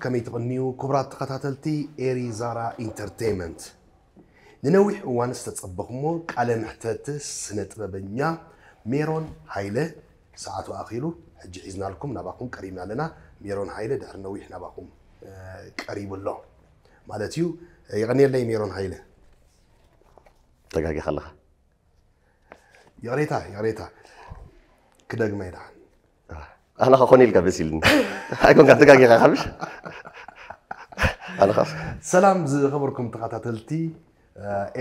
ከመይ ትቕንዩ ክቡራት ተኸታተልቲ ኤሪ ዛራ ኢንተርቴይመንት? ንነዊሕ እዋን ዝተጸበኹሞ ቃለ መሕተት ስነ ጥበበኛ ሜሮን ሃይለ ሰዓቱ ኣኺሉ፣ ሕጂ ሒዝናልኩም ናባኹም ቀሪብና ኣለና። ሜሮን ሃይለ ድሕሪ ነዊሕ ናባኹም ቀሪቡ ኣሎ ማለት እዩ። የቐንየለይ ሜሮን ሃይለ። ተጋጊኻ ኣለኻ። ይቕሬታ ይቕሬታ ክደግማ ይደሓን። ኣነ ኸኾነ ኢልካ በሲልኒ ኣይኮንካ ተጋጊኻ ካብሽ። ኣነ ኻስ ሰላም ዝኸበርኩም ተኸታተልቲ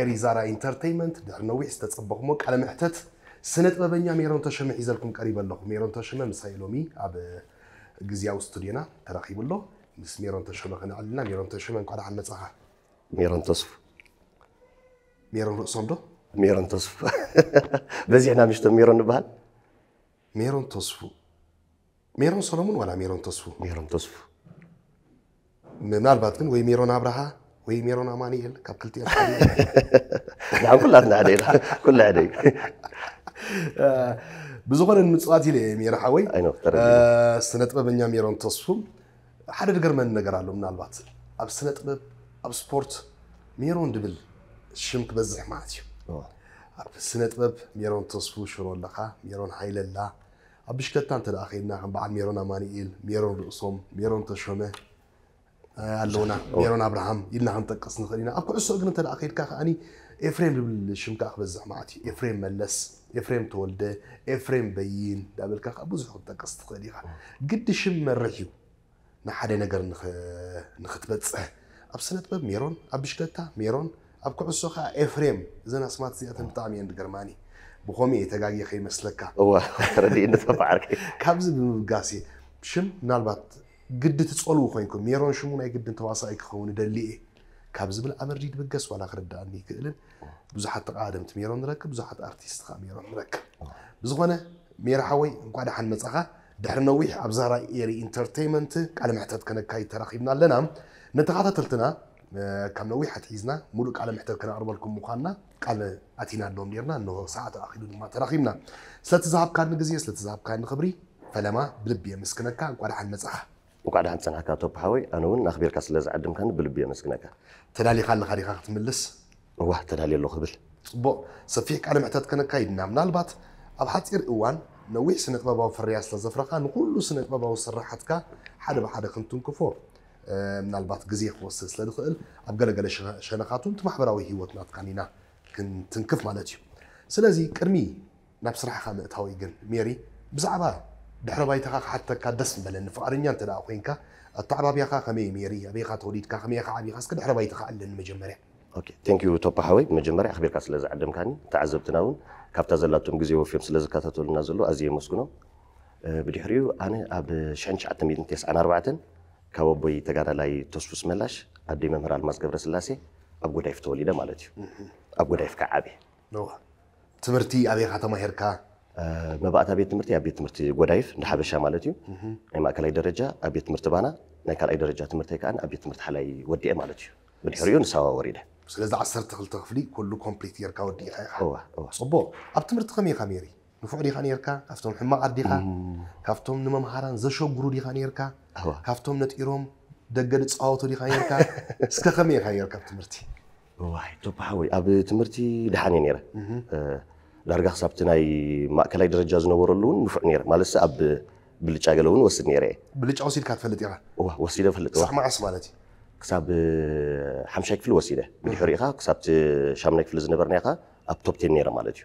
ኤሪ ዛራ ኢንተርቴይመንት፣ ድሕሪ ነዊሕ ዝተጸበኹሞ ቃለ መሕተት ስነ ጥበበኛ ሜሮን ተሸመ ሒዘልኩም ቀሪበ ኣለኹ። ሜሮን ተሸመ ምሳይ ሎሚ ኣብ ግዝያዊ ስቱዲዮና ተረኺቡ ኣሎ። ምስ ሜሮን ተሸመ ከነዕልና። ሜሮን ተሸመ እንኳዕ ደሓን መጻኻ። ሜሮን ተስፉ። ሜሮን ርእሶም ዶ? ሜሮን ተስፉ። በዚሕና ምሽቶም ሜሮን ንበሃል። ሜሮን ተስፉ፣ ሜሮን ሰሎሙን ዋላ ሜሮን ተስፉ? ሜሮን ተስፉ። ምናልባት ግን ወይ ሜሮን ኣብርሃ ወይ ሜሮን ኣማኑኤል ካብ ክልቲኦም ሓደ እዩ። ንዓን ኩላትና ሓደ ኢና። ኩሉ ሓደ እዩ። ብዝኾነ ንምፅዋት ኢለ እየ ሜረ ሓወይ። ኣይኖ ተረዲ። ስነ ጥበበኛ ሜሮን ተስፉ ሓደ ድገርመኒ ነገር ኣሎ። ምናልባት ኣብ ስነ ጥበብ ኣብ ስፖርት ሜሮን ድብል ሽም ክበዝሕ ማለት እዩ። ኣብ ስነ ጥበብ ሜሮን ተስፉ ሽሮ ኣለኻ፣ ሜሮን ሃይለ ኣላ። ኣብ ብሽክለታ እንተ ደኣ ከይድና ከም በዓል ሜሮን ኣማኑኤል፣ ሜሮን ርእሶም፣ ሜሮን ተሾመ ኣለውና። ሜሮን ኣብርሃም ኢልና ክንጠቅስ ንኽእል ኢና። ኣብ ኩዕሶ እግሪ እንተ ደኣ ከይድካ ከኣኒ ኤፍሬም ዝብል ሽም ከኣ ክበዝሕ ማለት እዩ። ኤፍሬም መለስ፣ ኤፍሬም ተወልደ፣ ኤፍሬም በይን እንዳበልካ ከኣ ብዙሕ ክትጠቅስ ትኽእል ኢኻ። ግዲ ሽም መርሕ እዩ ንሓደ ነገር ንኽ- ንኽትበጽሕ። ኣብ ስነ ጥበብ ሜሮን፣ ኣብ ብሽክለታ ሜሮን፣ ኣብ ኩዕሶ ከኣ ኤፍሬም። እዘን ኣስማት እዚኣተን ብጣዕሚ እየን ዝገርማኒ። ብኸምኡ እየ ተጋግየ ከይመስለካ። እዋ ተረዲእኒ ተባዓርከይ። ካብዚ ብምብጋስ እየ ሽም ምናልባት ግዲ ትጸልዉ ኮይንኩም፣ ሜሮን ሽሙ ናይ ግድን ተዋሳኣይ ክኸውን እደሊ እየ ካብ ዝብል ኣመርዲ ድብገስ ዋላ ክርድኣኒ ይክእልን። ብዙሓት ተቓደምቲ ሜሮን ንረክብ፣ ብዙሓት ኣርቲስት ከዓ ሜሮን ንረክብ። ብዝኾነ ሜረ ሓወይ እንኳዕ ደሓን መጻኻ። ድሕሪ ነዊሕ ኣብ ዛራ ኤሪ ኢንተርቴይመንት ቃለ መሕተት ከነካይድ ተራኺብና ኣለና። ንተኸታተልትና ካብ ነዊሕ ኣትሒዝና ሙሉእ ቃለ መሕተት ከነቕርበልኩም ምዃንና ቃል ኣቲና ኣለዎም ኔርና። እንሆ ሰዓት ኣኺሉ ድማ ተራኺብና። ስለቲ ዝሃብካኒ ግዜ፣ ስለቲ ዝሃብካኒ ክብሪ ፈለማ ብልቢ የመስግነካ። እንኳዕ ደሓን መጻኻ። እንኳዕ ደሓን ጸናሕካ ቶፕ ሓወይ፣ ኣነ እውን ኣኽቢርካ ስለ ዝዓደምካኒ ብልቢ የመስግነካ። ተዳሊኻ ኣለኻ ዲኻ ክትምልስ? እዋ ተዳልየ ኣለኹ ክብል። ጽቡቕ፣ ሰፊሕ ቃለ መሕተት ከነካይድ ኢና። ምናልባት ኣብ ሓጺር እዋን ነዊሕ ስነ ጥበባዊ ፍርያት ስለ ዘፍረኻ ንኹሉ ስነ ጥበባዊ ስራሓትካ ሓደ ብሓደ ክንትንክፎ ምናልባት ግዜ ክወስድ ስለ ዝኽእል ኣብ ገለገለ ሸነኻቱ እቲ ማሕበራዊ ህይወት ናትካን ኢና ክንትንክፍ ማለት እዩ። ስለዚ ቅድሚ ናብ ስራሕኻ ምእታወይ ግን ሜሪ ብዛዕባ ድሕረ ባይታኻ ክሓተካ ደስ ምበለኒ፣ ፍቓደኛ እንተ ደኣ ኮይንካ። ኣተዓባብያኻ ከመይ ሜሪ? ኣበይኻ ተወሊድካ? ከመይ ኢኻ ዓቢኻ? እስከ ድሕረ ባይታኻ ኣለኒ መጀመርያ። ኦኬ፣ ቴንክ ዩ ቶፓ ሓወይ፣ መጀመርያ ኣኽቢርካ ስለ ዝዓደምካኒ፣ ተዓዘብትና እውን ካብታ ዘላቶም ግዜ ወፍዮም ስለ ዝከታተሉና ዘለዉ ኣዝየ የመስግኖም። ብድሕሪኡ ኣነ ኣብ ሽሕን ትሽዓተ ሚእትን ተስዓን ኣርባዕተን ካብ ኣቦይ ተጋዳላይ ተስፉ ኣስመላሽ ኣደይ መምህር ኣልማዝ ገብረስላሴ ኣብ ጎዳይፍ ተወሊደ ማለት እዩ። ኣብ ጎዳይፍ ከዓ ዓብየ። ትምህርቲ ኣበይኻ ተማሂርካ? መባእታ ቤት ትምህርቲ ኣብ ቤት ትምህርቲ ጎዳይፍ እንዳ ሓበሻ ማለት እዩ። ናይ ማእከላይ ደረጃ ኣብ ቤት ትምህርቲ ባና፣ ናይ ካልኣይ ደረጃ ትምህርተይ ከዓ ኣብ ቤት ትምህርቲ ሓላይ ወዲኤ ማለት እዩ። ብድሕሪኡ ንሳዋ ወሪደ። ስለዚ ዓሰርተ ክልተ ክፍሊ ኩሉ ኮምፕሊት ጌርካ ወዲእካ ኢኻ። እዋ፣ እዋ። ጽቡቕ። ኣብ ትምህርቲ ከመይ ኢኻ ሜሪ? ንፉዕ ዲኻ ኔርካ? ካብቶም ሕማቓት ዲኻ? ካብቶም ንመምሃራን ዘሸግሩ ዲኻ ኔርካ? እዋ። ካብቶም ነጢሮም ደገ ዝጻወቱ ዲኻ ኔርካ? እስከ ከመይ ኢኻ ኔርካ ኣብ ትምህርቲ? እዋይ ቶፓ ሓወይ፣ ኣብ ትምህርቲ ደሓን እየ ነይረ። ዳርጋ ክሳብቲ ናይ ማእከላይ ደረጃ ዝነበረሉ እውን ንፉዕ ነይረ። ማለትሲ ኣብ ብልጫ ገለ እውን ወስድ ነይረ እየ። ብልጫ ወሲድካ ትፈልጥ ኢኻ? እዋ፣ ወሲደ እፈልጥ። እዋ። ክሳዕ መዓስ ማለት እዩ? ክሳብ ሓምሻይ ክፍሊ ወሲደ። ብድሕሪኡ ኢኻ ክሳብቲ ሻምናይ ክፍሊ ዝነበርና ኢኻ ኣብ ቶፕ ቴን ነይረ ማለት እዩ።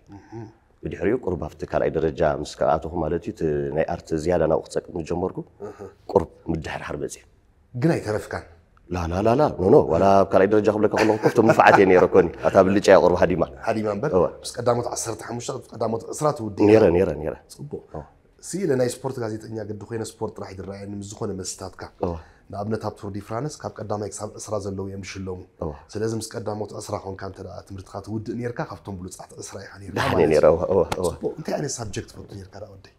ብድሕሪኡ ቁሩብ ኣብቲ ካልኣይ ደረጃ ምስ ከኣተኹ ማለት እዩ፣ እቲ ናይ ኣርት ዝያዳ ናብኡ ክጸቅም ዝጀመርኩ ቁሩብ ምድሕርሓር መጽዩ። ግን ኣይተረፍካን። ላላላላ ኖኖ ዋላ ኣብ ካልኣይ ደረጃ ክብለካ ከለኹ እኮ እቶም ንፉዓት እየ ነይረ ኮኒ ኣታ ብልጫ እያ ቁሩብ ሃዲማ። ሃዲማ እምበር እወ። ምስ ቀዳሞት ዓሰርተ ሓሙሽተ ቀዳሞት ዕስራ ትውድእ ነይረ ነይረ ነይረ። ጽቡቕ። እወ። ስኢለ ናይ ስፖርት ጋዜጠኛ ግዲ ኮይነ ስፖርት ጥራሕ ይድረኣየኒ ምስ ዝኾነ መስትታትካ። እወ። ንኣብነት ኣብ ቱር ዲ ፍራንስ ካብ ቀዳማይ ክሳብ ዕስራ ዘለዉ እዮም ዝሽለሙ። እወ። ስለዚ ምስ ቀዳሞት ዕስራ ኮንካ እንተ ደኣ ትምህርትኻ ትውድእ ነይርካ ካብቶም ብሉጻት ዕስራ ኢኻ ነይርካ ደሓን እየ ማለት እዩ። ነይረ እወ እወ እወ። ጽቡቕ። እንታይ ዓይነት ሳብጀክት ትፈቱ ነይርካ ደኣ ወደይ?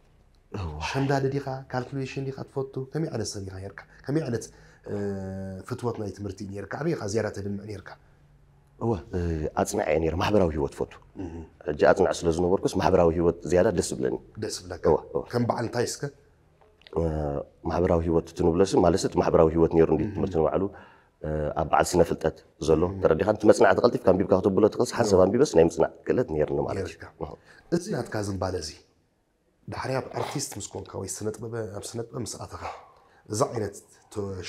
እዋ። ሸምዳዲ ዲኻ? ካልኩሌሽን ዲኻ ትፈቱ? ከመይ ዓይነት ሰብ ኢኻ ነርካ? ከመይ ዓይነት ፍትወት ናይ ትምህርቲ ነርካ? ኣበይ ኢኻ ዝያዳ ተድምዕ ነርካ? እወ ኣጽናዕ እየ ነይረ ማሕበራዊ ህይወት ፈቱ። ሕጂ ኣጽናዕ ስለ ዝነበርኩስ ማሕበራዊ ህይወት ዝያዳ ደስ ዝብለኒ። ደስ ዝብለካ። እወ እወ። ከም በዓል እንታይ እስከ? ማሕበራዊ ህይወት ትንብለሲ ማለት እቲ ማሕበራዊ ህይወት ነይሩ እንዲ ትምህርቲ ንባዕሉ ኣብ በዓል ስነ ፍልጠት ዘሎ ተረዲኻ እቲ መፅናዕቲ ቀልጢፍካ ኣንቢብካ ክተብሎ ትኽእልስ ሓንሳብ ኣንቢበስ ናይ ምፅናዕ ክእለት ነይርኒ ማለት እዩ። እዚ ናትካ ዝንባለ እዚ ድሕሪ ኣብ ኣርቲስት ምስ ኮንካ ወይ ስነጥበበ ኣብ ስነጥበብ ምስ ኣተኻ እዛ ዓይነት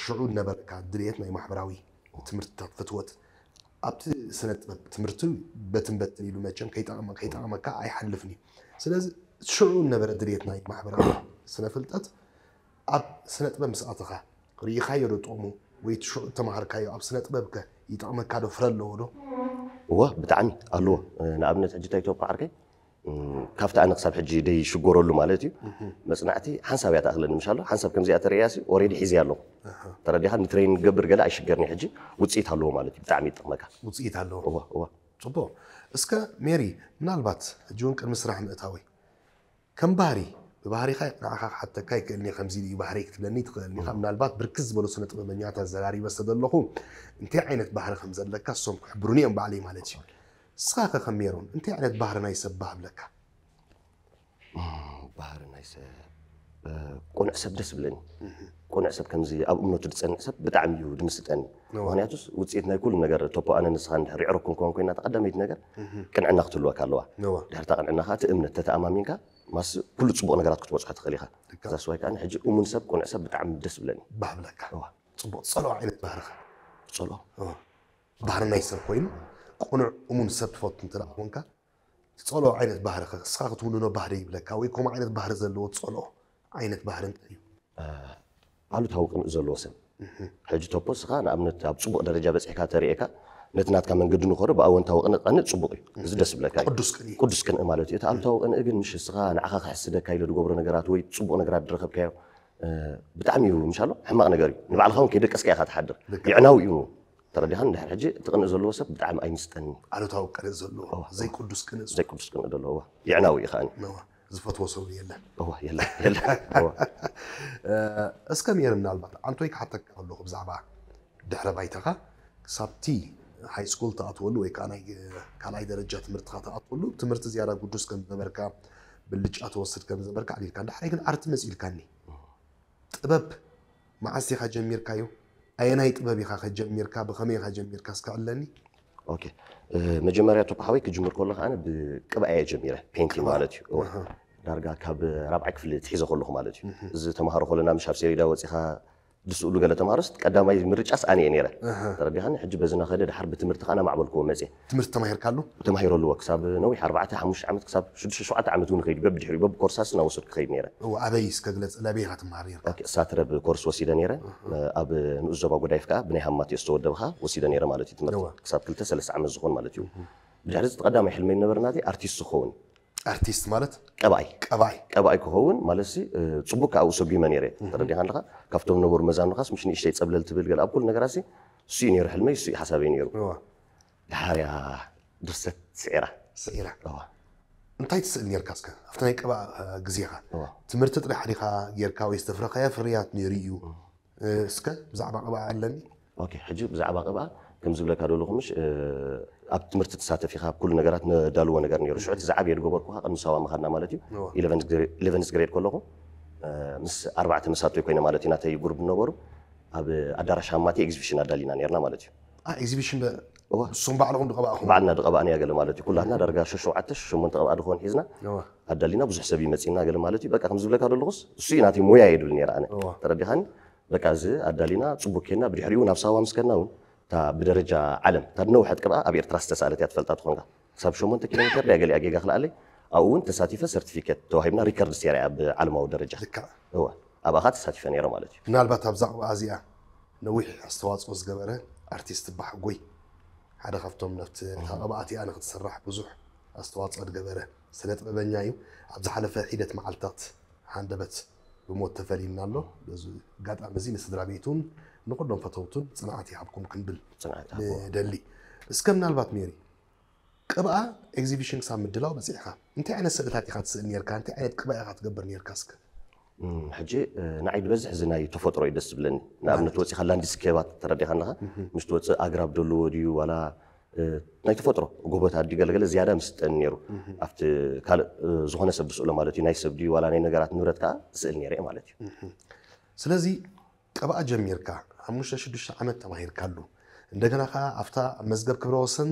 ሽዑ ነበረካ ድልየት ናይ ማሕበራዊ ትምህርትታት ፍትወት ኣብቲ ስነጥበብ ትምህርቲ በትን በትን ኢሉ መቸም ከይጠቐመካ ኣይሓልፍን እዩ። ስለዚ ሽዑ ነበረ ድልየት ናይ ማሕበራዊ ስነ ፍልጠት ኣብ ስነጥበብ ምስ ኣተኻ ርኢኻዮ ዶ ጥቕሙ ወይ እቲ ሽዑ ተማሃርካዮ ኣብ ስነጥበብ ከ ይጠቕመካ ዶ ፍረ ኣለዎ ዶ? እወ ብጣዕሚ ኣለዎ። ንኣብነት ሕጂ እንታይ ኢትዮጵያ ዓርከይ ካብቲ ኣነ ክሳብ ሕጂ ደይ ሽጎረሉ ማለት እዩ። መፅናዕቲ ሓንሳብ እያ ትኣኽለኒ ምሻሎ ሓንሳብ ከምዚኣ ተርእያ ሲ ኦሬዲ ሒዝያ ኣለኹ። ተረዲኻ ንትሬን ገብር ገለ ኣይሽገርኒ ሕጂ ውፅኢት ኣለዎ ማለት እዩ። ብጣዕሚ ይጠቕመካ። ውፅኢት ኣለዎ። እዋ እዋ። ፅቡቅ። እስከ ሜሪ ምናልባት ሕጂ እውን ቅድሚ ስራሕ ምእታወይ ከም ባህሪ ብባህሪኻ ንዓኻ ክሓተካ ይክእልኒ ከምዚ እዩ ባህሪ ክትብለኒ ትኽእልኒ ኢኻ። ምናልባት ብርክት ዝበሉ ስነ ጥበበኛታት ዘራሪበ ስለዘለኹ እንታይ ዓይነት ባህሪ ከም ዘለካ እሶም ክሕብሩኒ እዮም ባዕለይ ማለት እዩ። ንስኻ ከ ከም ሜሮን እንታይ ዓይነት ባህሪ ናይ ሰብ ባህብለካ? ባህሪ ናይ ሰብ ቁኑዕ ሰብ ደስ ብለኒ። ቁኑዕ ሰብ ከምዚ ኣብ እምነቱ ዝፀንዕ ሰብ ብጣዕሚ እዩ ድምስጠኒ። ምክንያቱስ ውፅኢት ናይ ኩሉ ነገር ቶፖ ኣነ ንስኻ እንድሕር ይዕረኩ እንከውን ኮይና ተቐዳመይቲ ነገር ቅንዕና ክትህልወካ ኣለዋ። ድሕርታ ቅንዕና ከዓ እቲ እምነት ተተኣማሚንካ ማስ ኩሉ ፅቡቕ ነገራት ክትበፅሖ ትኽእል ኢኻ። እዛ ስዋይ ከዓ ሕጂ እሙን ሰብ ቁኑዕ ሰብ ብጣዕሚ ደስ ብለኒ። ባህብለካ ፅቡቕ ፀልኦ ዓይነት ባህርኻ ፀልኦ ባህሪ ናይ ሰብ ኮይኑ ቁኑዕ እሙን ሰብ ትፈቱ እንተ ኮንካ ትፀልኦ ዓይነት ባህሪ ከ እስኻ ክትውንኖ ባህሪ ይብለካ ወይ ከምኡ ዓይነት ባህሪ ዘለዎ ትፀልኦ ዓይነት ባህሪ እንታይ እዩ? ኣሉታዊ ቅንእ ዘለዎ ሰብ ሕጂ ቶፖ እስኻ ንኣብነት ኣብ ፅቡቅ ደረጃ በፂሕካ ተርእየካ ነቲ ናትካ መንገዲ ንኸዶ ብኣወንታዊ ቅንእ ቀንእ ፅቡቅ እዩ። እዚ ደስ ብለካ እዩ። ቅዱስ ቅንእ ማለት እዩ። እቲ ኣሉታዊ ቅንእ ግን ምሽ እስኻ ንዓኻ ክሕስደካ ኢለ ዝገብሮ ነገራት ወይ ፅቡቅ ነገራት ዝረኸብካዮ ብጣዕሚ እዩ ምሻሎ ሕማቅ ነገር እዩ። ንባዕልኻ እውን ከይደቀስካ ኢኻ ትሓድር። ይዕናዊ እዩ። ተረዲኻን ድሕር ሕጂ እቲ ቅንእ ዘለዎ ሰብ ብጣዕሚ ኣይምስጠኒ። ኣሉታዊ ቅንእ ዘለዎ ዘይቅዱስ ቅንእ ዘይቅዱስ ቅንእ ዘለዎ ይዕናዊ እዩ ከዓኒ። ዝፈትዎ ሰብ የለን። እዋ የለን የለን። እስከ ሜሪ ምናልባት ኣንቶይ ክሓተካ ከለኹ ብዛዕባ ድሕረ ባይታኻ ክሳብቲ ሃይ ስኩል ትኣትወሉ ወይ ከዓ ናይ ካልኣይ ደረጃ ትምህርትኻ ትኣትወሉ ትምህርቲ ዝያዳ ግዱስ ከም ዝነበርካ ብልጫ ትወስድ ከም ዝነበርካ ኣሊልካ ዳሕራይ ግን ኣርቲ መፂልካኒ ጥበብ መዓስ ኢኻ ጀሚርካዮ? ኣየናይ ጥበብ ኢኻ ከጀሚርካ? ብኸመይ ኢኻ ጀሚርካ እስከ ዕለኒ? ኦኬ መጀመርያ ቶፓ ሓወይ ክጅምር ከሎ ከዓነ ብቅብኣ እየ ጀሚረ ፔንቲንግ ማለት እዩ። ዳርጋ ካብ ራብዓይ ክፍሊ ትሒዘ ከለኹ ማለት እዩ። እዚ ተምሃሮ ከለና ምሽ ኣብ ሴሌዳ ወፂኻ ድስእሉ ገለ ተምሃሮስ ቀዳማይ ምርጫስ ኣነ እየ ነይረ። ተረዲኻኒ? ሕጂ በዚ ናኸደ ድሓር ብትምህርቲ ከዓና ማዕበልክዎ መፅየ። ትምህርቲ ተማሂርካሉ? ተማሂረልዎ ክሳብ ነዊሕ ኣርባዕተ ሓሙሽተ ዓመት ክሳብ ሽዱሽተ ሸውዓተ ዓመት እውን ከይድ በብድሕሪኡ በብኮርሳስ እናወሰድኩ ከይድ ነይረ። ኣብ ኣበይ እስከ ግለፅ? ኣበይ ኢኻ ትመሃር ነርካ? ኦኬ፣ ሳትረብ ኮርስ ወሲደ ነይረ። ኣብ ንኡስ ዞባ ጎዳይፍ ከዓ ብናይ ሃማት ዝተወደብኻ ወሲደ ነይረ ማለት እዩ። ትምህርቲ ክሳብ ክልተ ሰለስተ ዓመት ዝኾን ማለት እዩ። ብድሕሪ እዚ ቀዳማይ ሕልመይ ዝነበረ ናተይ ኣርቲስት ክኸውን። ኣርቲስት ማለት ቀባኣይ ቀባኣይ ቀባኣይ ክኸውን ማለት ሲ ጽቡቅ ከዓ ኣብኡ ሰጒመ ነይረ። ተረዲኻ ኣለኻ? ካብቶም ነበሩ መዛምድኻስ ምሽ ንእሽተይ ጸብለል ትብል ገለ ኣብ ኩሉ ነገራት ሲ እሱ እዩ ነይሩ ሕልመይ፣ እሱ እዩ ሓሳበይ ነይሩ። ድሓርያ ድርሰት ስዒራ ስዒራ እንታይ ትስእል ኔርካ? እስከ ኣብቲ ናይ ቀባእ ግዜኻ ትምህርቲ ጥራሕ ዲኻ ጌርካ ወይስ ተፍረኻያ ፍርያት ነይሩ እዩ? እስከ ብዛዕባ ቀባእ ኣለኒ። ኦኬ፣ ሕጂ ብዛዕባ ቀባእ ከም ዝብለካ ዘለኹ ምሽ ኣብ ትምህርቲ ትሳተፍ ኢኻ፣ ኣብ ኩሉ ነገራት ነዳልዎ ነገር ነይሩ። ሽዑ እቲ ዝዓበየ ዝገበርኩኻ ቅድሚ ሳዋ ምኻድና ማለት እዩ። ኢለቨንስ ግሬድ ከለኹ ምስ ኣርባዕተ መሳቶይ ኮይነ ማለት እዩ፣ ናተይ ጉሩብ ነበሩ። ኣብ ኣዳራሽ ሃማቴ ኤግዚቢሽን ኣዳሊና ነርና ማለት እዩ። ኤግዚቢሽን ንሶም ባዕልኹም ድቐባእኹም? ባዕልና ድቐባእናያ ገለ ማለት እዩ። ኩላትና ዳርጋ ሸሸውዓተ ሸሞንተ ቀብኣ ድኾን ሒዝና ኣዳሊና ብዙሕ ሰብ ይመፅና ገለ ማለት እዩ። በቃ ከም ዝብለካ ዘለኹስ እሱ እዩ ናተይ ሞያ እየ ድብል ነይረ ኣነ። ተረዲኻኒ? በቃ እዚ ኣዳሊና ፅቡቅ ኬና ብድሕሪኡ ናብ ሳዋ ምስ ከድና እውን እታ ብደረጃ ዓለም እታ ነውሐት ቅብኣ ኣብ ኤርትራ ዝተሳእለት እያ ትፈልጣ ትኾንካ። ክሳብ ሸሞንተ ኪሎ ሜተር ድያ ገሊኣ ጌጋ ክልኣለይ ኣብኡ እውን ተሳቲፈ ሰርቲፊኬት ተዋሂብና ሪከርድ ሴራ እያ ብዓለማዊ ደረጃ። እወ ኣብኣ ተሳቲፈ ነይረ ማለት እዩ። ምናልባት ኣብዛ ቅብኣ እዚኣ ነዊሕ ኣስተዋፅኦ ዝገበረ ኣርቲስት ባሕጎይ ሓደ ካብቶም ነቲ እታ ቅብኣ እቲኣ ንክትስራሕ ብዙሕ ኣስተዋፅኦ ዝገበረ ስነ ጥበበኛ እዩ። ኣብ ዝሓለፈ ሒደት መዓልታት ሃንደበት ብሞት ተፈሊዩና ኣሎ። በዚ ኣጋጣሚ እዚ ንስድራ ቤቱን ንኩሎም ፈተውቱን ፅንዓት ይሃብኩም ክንብል ንደሊ። እስከ ምናልባት ሜሪ ቅብኣ ኤግዚቢሽን ክሳብ ምድላው በፂሕኻ እንታይ ዓይነት ስእልታት ኢኻ ትስእል ነርካ? እንታይ ዓይነት ቅብኣ ኢኻ ትገብር ነርካ? እስከ ሕጂ ንዓይ ዝበዝሕ እዚ ናይ ተፈጥሮ እዩ ደስ ዝብለኒ። ንኣብነት ወፂኻ ላንድስኬባት ተረዲኻ ኣለኻ፣ ምስ ትወፅእ ኣግራብ ደለዎ ድዩ ዋላ ናይ ተፈጥሮ ጎቦታት ድዩ ገለገለ ዝያዳ ምስጠኒ ነይሩ። ኣብቲ ካልእ ዝኾነ ሰብ ዝስእሎ ማለት እዩ፣ ናይ ሰብ ድዩ ዋላ ናይ ነገራት ንብረት ከዓ ስእል ነይረ ማለት እዩ። ስለዚ ቅብኣ ጀሚርካ ሓሙሽተ ሽዱሽተ ዓመት ተማሂርካሉ፣ እንደገና ከዓ ኣብታ መዝገብ ክብረ ወሰን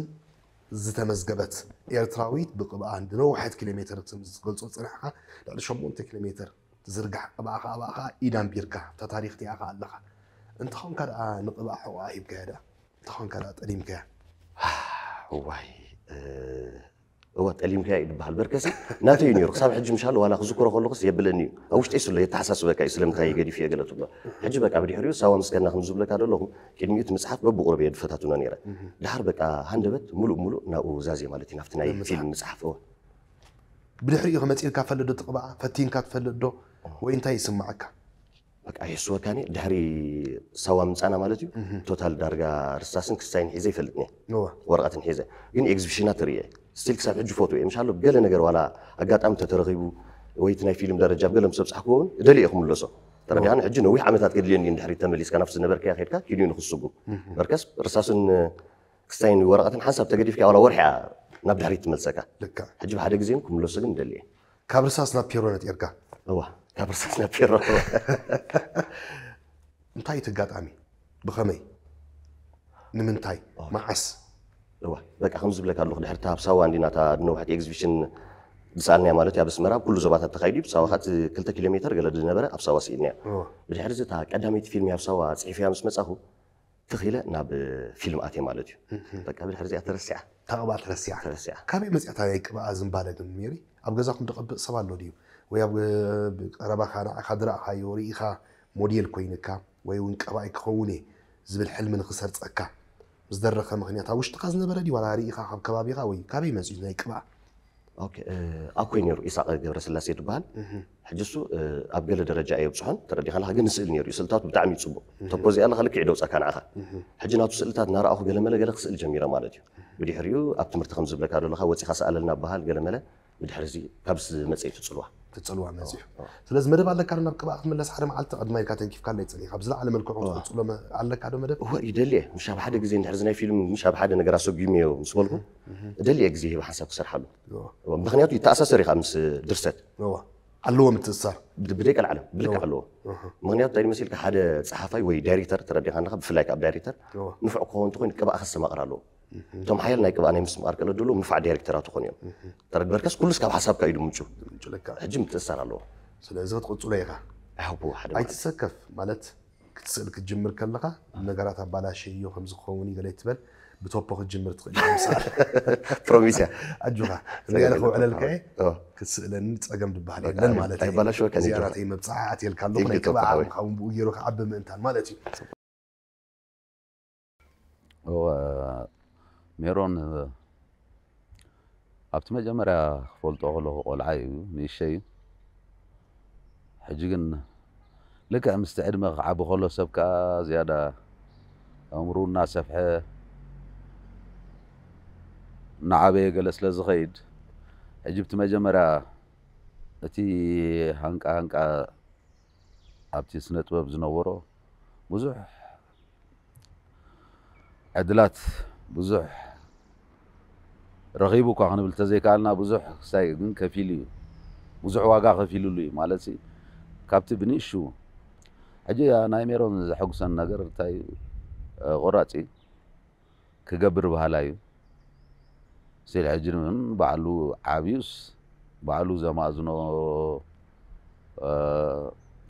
ዝተመዝገበት ኤርትራዊት ብቅብኣ ንነውሐት ኪሎ ሜትር ክትገልጾ ዝጸናሕካ ልዕሊ ሸሞንተ ኪሎ ሜትር ትዝርጋሕ ቅብኣ ከዓ ኣብኣ ከዓ ኢድ ኣንቢርካ ኣብታ ታሪኽ እቲኣ ከዓ ኣለኻ። እንተኾንካ ደኣ ንቅብኣ ሕቖኣ ሂብካያ ደኣ? እንተኾንካ ደኣ ጠሊምካያ? እዋይ እወ ጠሊምካያ እዩ ዝበሃል። በርከሲ ናተይ እዩ ነይሩ። ክሳብ ሕጂ ምሻሉ ዋላ ክዝክሮ ከለኹስ የብለኒ እዩ። ኣብ ውሽጠይ ስለ የተሓሳስበካ እዩ ስለምንታይ ገዲፍ እየ ገለ ትብሎ። ሕጂ በቃ ብድሕሪኡ ሳዋ ምስከና ከም ዝብለካ ዘለኹ ቅድሚኡ እቲ መጽሓፍ በብቑሩብ እየ ዝፈታትኖ ነይረ። ድሓር በቃ ሃንደበት ሙሉእ ሙሉእ ናብኡ ዛዜ ማለት እዩ ናብቲ ናይ ፊልም መጽሓፍ እወ። ብድሕሪኡ ከመፂልካ ፈልጥ ዶ ትቅብኣ ፈቲንካ ትፈልጥ ዶ ወይ እንታይ ይስማዓካ? በቃ የስወካኒ ድሕሪ ሳዋ ምጻና ማለት እዩ። ቶታል ዳርጋ ርሳስን ክስታይን ሒዘ ይፈልጥ እየ። ወረቐትን ሒዘ ግን ኤግዚቢሽናት ርእየ ስቲል ክሳብ ሕጂ ፎቶ እየ ምሻሎ ገለ ነገር ዋላ ኣጋጣሚ ተተረኺቡ ወይ እቲ ናይ ፊልም ደረጃ ብገለ ምስ ኣብጻሕክዎ እውን እደሊ እየ ክምለሶ። ተረዲኣኒ ሕጂ ነዊሕ ዓመታት ገድልየኒ እንድሕሪ ተመሊስካ ናብቲ ዝነበርካያ ከድካ ኪድዩ ንክስጉ በርከስ ርሳስን ክስታይን ወረቐትን ሓንሳብ ተገዲፍካ ዋላ ወርሒ እያ ናብ ድሕሪት ትመልሰካ። ሕጂ ብሓደ ግዜ ክምለሶ ግን እደሊ እየ። ካብ ርሳስ ናብ ፔሮ ነጢርካ? እዋ ካብ ርሳስ ናብ ፔሮ። እንታይ እቲ ኣጋጣሚ? ብኸመይ? ንምንታይ? መዓስ? እዋ በቃ ከም ዝብለካ ኣለኹ ድሕሪ እታ ኣብ ሳዋ እንዲና እታ ነውሕቲ ኤግዚቢሽን ዝሰኣልናያ ማለት እዩ ኣብ ኣስመራ ኣብ ኩሉ ዞባታት ተኻይዱ እዩ። ብሳዋ ከዓ እቲ ክልተ ኪሎ ሜተር ገለ ዝነበረ ኣብ ሳዋ ስኢልናዮ። ብድሕሪ እዚ እታ ቀዳመይቲ ፊልም ኣብ ሳዋ ፅሒፈያ ምስ መፃኹ ትኽ ኢለ ናብ ፊልም ኣትየ ማለት እዩ። በቃ ብድሕሪ እዚኣ ተረሲዓ። ታቕባ ተረሲዓ። ተረሲዓ። ካበይ መፂኣ እታ ናይ ቅብኣ ዝንባለ ግን ሜሪ? ኣብ ገዛኹም ድቐብእ ሰብ ኣሎ ድዩ? ወይ ኣብ ቀረባኻ ንዓኻ ድረእኻዮ ርኢኻ ሞዴል ኮይንካ ወይ እውን ቀባኢ ክኸውን እየ ዝብል ሕልሚ ንኽሰርፀካ ምስ ደረኸ ምኽንያት ኣብ ውሽጥኻ ዝነበረ ድዩ ዋላ ርኢኻ ካብ ከባቢኻ ወይ ካበይ መፂኡ ናይ ቅብኣ? ኣኮይ ነይሩ ኢሳቅ ገብረስላሴ ዝበሃል ሕጂ እሱ ኣብ ገለ ደረጃ እየ ብፅሖን ተረዲኻና ግን ንስእል ነይሩ እዩ ስእልታቱ ብጣዕሚ እዩ ፅቡቅ ተፖዚ ኣለካ ልክዕ ደውፃካ ንዓኻ ሕጂ ናቱ ስእልታት እናረኣኹ ገለመለ ገለ ክስእል ጀሚረ ማለት እዩ ብድሕሪኡ ኣብ ትምህርቲ ከም ዝብለካ ዘለካ ወፂኻ ሰኣለልና በሃል ገለመለ ብድሕሪ እዚ ካብዚ መፀ እዩ ትፅልዋ ትፅልዋ መፅኡ ስለዚ መደብ ኣለካ ዶ ናብ ቅብኣ ክትምለስ ሓደ መዓልቲ ቅድማ ኢልካ ተንኪፍካ ኣለይ ፀኒኻ ብዝለዓለ መልክዑ ክትፅሎ ኣለካ ዶ መደብ እወ ይደሊ እየ ምሽ ኣብ ሓደ ግዜ እንድሕር ናይ ፊልም ምሽ ኣብ ሓደ ነገር ኣሰጉሚ እዮ ምስ በልኩ እደሊ እየ ግዜ ሂበ ሓንሳብ ክሰርሓሉ ምክንያቱ ይተኣሳሰር ኢኻ ምስ ድርሰት ኣለዎ ምትእሳር ብደይ ቀልዓለም ብልክዕ ኣለዎ ምክንያቱ እንታይ መሲልካ ሓደ ፀሓፋይ ወይ ዳይሬክተር ተረዲኻ ኣለካ ብፍላይ ካብ ዳይሬክተር ንፉዕ ክኸውን እንተኮይኑ ቅብኣ ከስተማቕር ኣለዎ እቶም ሓያል ናይ ቅብኣ ናይ ምስትምቓር ክእለት ዘለዎም ንፉዓት ዳይሬክተራት ይኾኑ እዮም ተረድበርከስ ኩሉስ ካብ ሓሳብካ እዩ ድምንጩ ሕጂ ምትእሳር ኣለዎ ስለዚ ክትቕፅሎ ኢኻ ኣይትሰከፍ ማለት ክትስእል ክትጅምር ከለኻ ነገራት ኣባላሸዮ ከምዚ ክኸውን እዩ ገለ ትበል ብቶፖ ክትጅምር ትኽእል ኢኻ ምሳል ፕሮሚስ እያ ኣጆኻ ንገለ ክውዕለልካ ክትስእለኒ ፀገም ዝበሃል የለን ማለት እዚኣ ናተይ መብፅዓ ኣትየልካ ኣለኹ ናይ ቅብኣ ምኻውን ብኡ ገይሩ ክዓቢ ምእንታን ማለት እዩ ሜሮን ኣብቲ መጀመርያ ክፈልጦ ከለኹ ቆልዓ እዩ ንእሸ እዩ ሕጂ ግን ልክዕ ምስቲ ዕድመ ክዓቢ ከሎ ሰብ ከዓ ዝያዳ ኣእምሩ እናሰፍሐ እናዓበየ ገለ ስለ ዝኸይድ ሕጂ ብቲ መጀመርያ እቲ ሃንቃ ሃንቃ ኣብቲ ስነ ጥበብ ዝነበሮ ብዙሕ ዕድላት ብዙሕ ረኺቡ እኳ ክንብል ተዘይከኣልና ብዙሕ ክሳይ ግን ከፊሉ እዩ ብዙሕ ዋጋ ከፊሉሉ እዩ ማለት ካብቲ ብንእሹ ሕጂ ናይ ሜሮን ዘሐጉሰን ነገር እንታይ ቆራፂ ክገብር በሃላይ እዩ። ስቲል ሕጂ እውን ባዕሉ ዓብዩስ ባዕሉ ዘማእዝኖ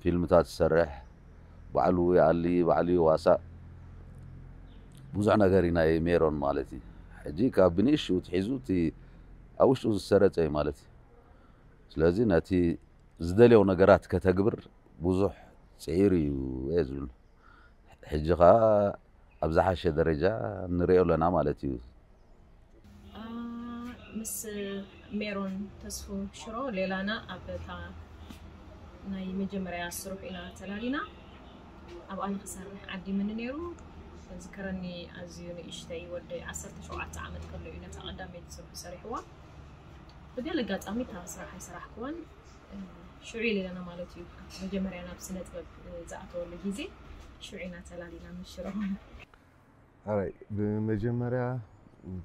ፊልምታት ዝሰርሕ ባዕሉ ይኣሊ ባዕሉ ይዋሳእ ብዙሕ ነገር እዩ ናይ ሜሮን ማለት እዩ። ሕጂ ካብ ብንእሽኡ ትሒዙ እቲ ኣብ ውሽጡ ዝሰረፀ እዩ ማለት እዩ። ስለዚ ነቲ ዝደልዮ ነገራት ከተግብር ብዙሕ ፅዒሩ እዩ እየ ዝብል። ሕጂ ኸዓ ኣብ ዝሓሸ ደረጃ ንሪኦ ኣለና ማለት እዩ። ምስ ሜሮን ተስፉ ሽሮ ሌላና ኣብ እታ ናይ መጀመርያ ስርሑ ኢና ተላሊና ኣብኣ ንክሰርሕ ዓዲምኒ ነይሩ ዝከረኒ ኣዝዩ ንእሽተይ ወደይ ዓሰርተ ሸውዓተ ዓመት ከሎ እዩ ነታ ቀዳመይቲ ስርሑ ሰሪሕዋ ብገለ ኣጋጣሚ እታ ስራሕ ኣይሰራሕክዋን ሽዑ ኢለ ኢለና ማለት እዩ መጀመርያ ናብ ስነ ጥበብ ዝኣተወሉ ግዜ ሽዑ ኢና ተላሊና ምሽሮ ኣራይ ብመጀመርያ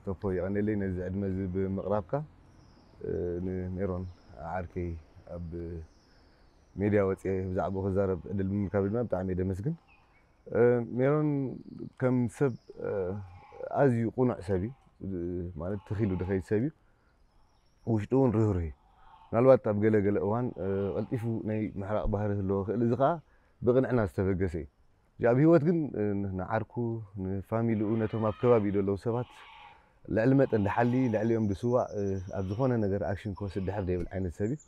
ቶፖ ይቐነለይ ነዚ ዕድመ እዚ ብምቕራብካ ንሜሮን ዓርከይ ኣብ ሜድያ ወፅየ ብዛዕባኡ ክዛረብ ዕድል ብምርካብ ድማ ብጣዕሚ እየ ደመስግን። ሜሮን ከም ሰብ ኣዝዩ ቁኑዕ ሰብ እዩ። ማለት ትኺሉ ድኸይድ ሰብ እዩ። ውሽጡ እውን ርህሩህ እዩ። ምናልባት ኣብ ገለ ገለ እዋን ቀልጢፉ ናይ ምሕራቕ ባህሪ ህልዎ ክእል፣ እዚ ከዓ ብቕንዕና ዝተበገሰ እዩ። ኣብ ህይወት ግን ንዓርኩ፣ ንፋሚሊኡ፣ ነቶም ኣብ ከባቢኡ ዘለዉ ሰባት ልዕሊ መጠን ድሓሊ፣ ልዕሊኦም ድስዋእ፣ ኣብ ዝኾነ ነገር ኣክሽን ክወስድ ድሕር ዘይብል ዓይነት ሰብ እዩ።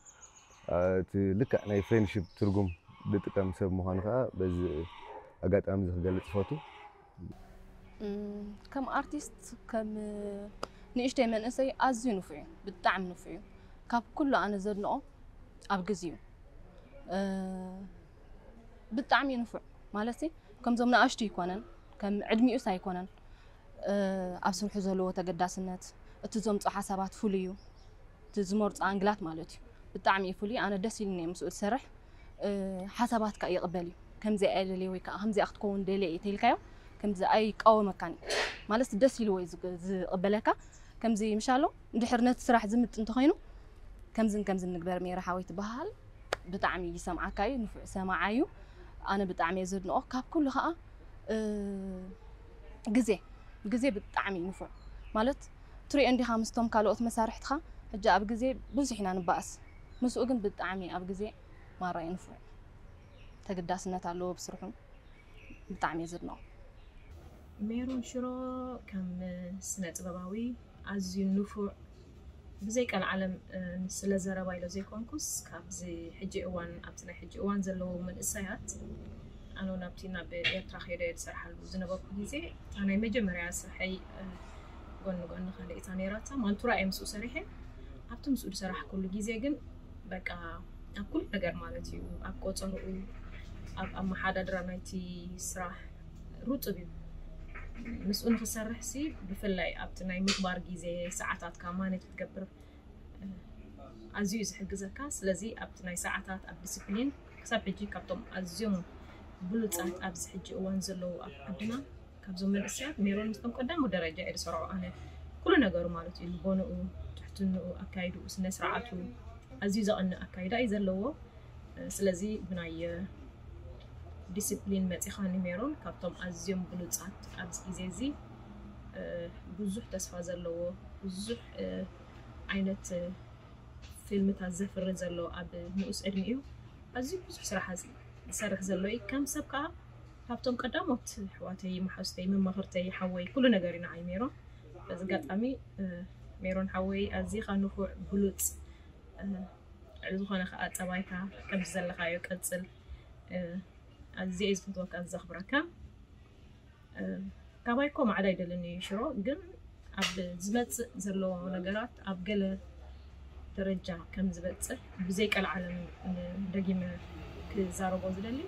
እቲ ልክዕ ናይ ፍሬንድሽፕ ትርጉም ዝጥቀም ሰብ ምዃኑ ከዓ በዚ ኣጋጣሚ እዚ ክገልጽ ይፈቱ። ከም ኣርቲስት፣ ከም ንእሽተይ መንእሰይ ኣዝዩ ንፉዕ እዩ። ብጣዕሚ ንፉዕ እዩ። ካብ ኩሉ ኣነ ዘድንቆ ኣብ ግዜኡ ብጣዕሚ እዩ ንፉዕ። ማለት ከምዞም ንኣሽቱ ኣይኮነን፣ ከም ዕድሚኡስ ኣይኮነን። ኣብ ስርሑ ዘለዎ ተገዳስነት፣ እቲ ዘምፅኦ ሓሳባት ፍሉይ እዩ። እቲ ዝመርፆ ኣንግላት ማለት እዩ። ብጣዕሚ እዩ ፍሉይ። ኣነ ደስ ኢሉኒ ምስኡ ዝሰርሕ። ሓሳባትካ ይቕበል እዩ። ከምዚ እየ ደልየ ወይ ከዓ ከምዚኣ ክትከውን ደልየ እየ ተይልካዮ ከምዚ ኣይቃወመካን እዩ። ማለት ደስ ኢልዎ እዩ ዝቅ- ዝቕበለካ። ከምዚ ምሻሎ እንድሕር ነቲ ስራሕ ዝምጥ እንተኾይኑ ከምዝን ከምዝን ንግበር። ሜረ ሓወይ ትበሃል። ብጣዕሚ ይሰምዓካ እዩ። ንፉዕ ሰማዓ እዩ። ኣነ ብጣዕሚ እየ ዘድንቆ። ካብ ኩሉ ከዓ ግዜ ግዜ ብጣዕሚ እዩ ንፉዕ። ማለት ትሪኦ እንዲኻ ምስቶም ካልኦት መሳርሕትኻ። ሕጂ ኣብ ግዜ ብዙሕ ኢና ንባእስ፣ ምስኡ ግን ብጣዕሚ ኣብ ግዜ ማራ እዩ ንፉዕ። ተገዳስነት ኣለዎ ብስርሑ። ብጣዕሚ እየ ዘድንቆ። ሜሮን ሽሮ ከም ስነ ጥበባዊ ኣዝዩ ንፉዕ፣ ብዘይ ቀልዓለም ስለ ዘረባ ኢለ ዘይኮንኩስ ካብዚ ሕጂ እዋን ኣብቲ ናይ ሕጂ እዋን ዘለዉ መንእሰያት ኣነ እውን ኣብቲ ናብ ኤርትራ ከይደ ዝሰርሓሉ ዝነበርኩ ግዜ እታ ናይ መጀመርያ ስርሐይ ጎኒ ጎኒ ካልእ እታ ነይራታ ማንቱራ እየ ምስኡ ሰሪሐ። ኣብቲ ምስኡ ዝሰራሕኩሉ ግዜ ግን በቃ ኣብ ኩሉ ነገር ማለት እዩ ኣብ ቆፀርኡ ኣብ ኣመሓዳድራ ናይቲ ስራሕ ርጡብ እዩ። ምስኡ ንክሰርሕ ሲ ብፍላይ ኣብቲ ናይ ምግባር ግዜ ሰዓታትካ ማኔጅ ክትገብር ኣዝዩ እዩ ዝሕግዘካ። ስለዚ ኣብቲ ናይ ሰዓታት ኣብ ዲስፕሊን ክሳብ ሕጂ ካብቶም ኣዝዮም ብሉፃት ኣብዚ ሕጂ እዋን ዘለዉ ኣብ ዓድና ካብዞም መንእሰያት ሜሮን ምስቶም ቀዳሙ ደረጃ እየ ዝሰርዖ ኣነ። ኩሉ ነገሩ ማለት እዩ ልቦንኡ፣ ትሕትንኡ፣ ኣካይድኡ፣ ስነ ስርዓቱ ኣዝዩ ዘቐንእ ኣካይዳ እዩ ዘለዎ። ስለዚ ብናይ ዲስፕሊን መፂኻ ንሜሮን ካብቶም ኣዝዮም ብሉፃት ኣብዚ ግዜ እዚ ብዙሕ ተስፋ ዘለዎ ብዙሕ ዓይነት ፊልምታት ዘፍሪ ዘሎ ኣብ ንኡስ ዕድሚኡ ኣዝዩ ብዙሕ ስራሕ ዝሰርሕ ዘሎ እዩ። ከም ሰብ ከዓ ካብቶም ቀዳሞት ኣሕዋተይ፣ መሓዙተይ፣ መማኽርተይ፣ ሓወይ ኩሉ ነገር እዩ ንዓይ ሜሮን። በዚ ኣጋጣሚ ሜሮን ሓወይ ኣዚኻ ንፉዕ ብሉፅ ልዕሊ ዝኾነ ከዓ ፀባይካ ከምዚ ዘለኻዮ ቀፅል። ኣዝየ እየ ዝፈትወካን ዘኽብረካን። ካባይ እኮ ማዕዳ ኣይደልን እዩ ሽሮ፣ ግን ኣብ ዝመፅእ ዘሎ ነገራት ኣብ ገለ ደረጃ ከም ዝበፅሕ ብዘይ ቀልዓለም ደጊመ ክዛረቦ ዝደሊ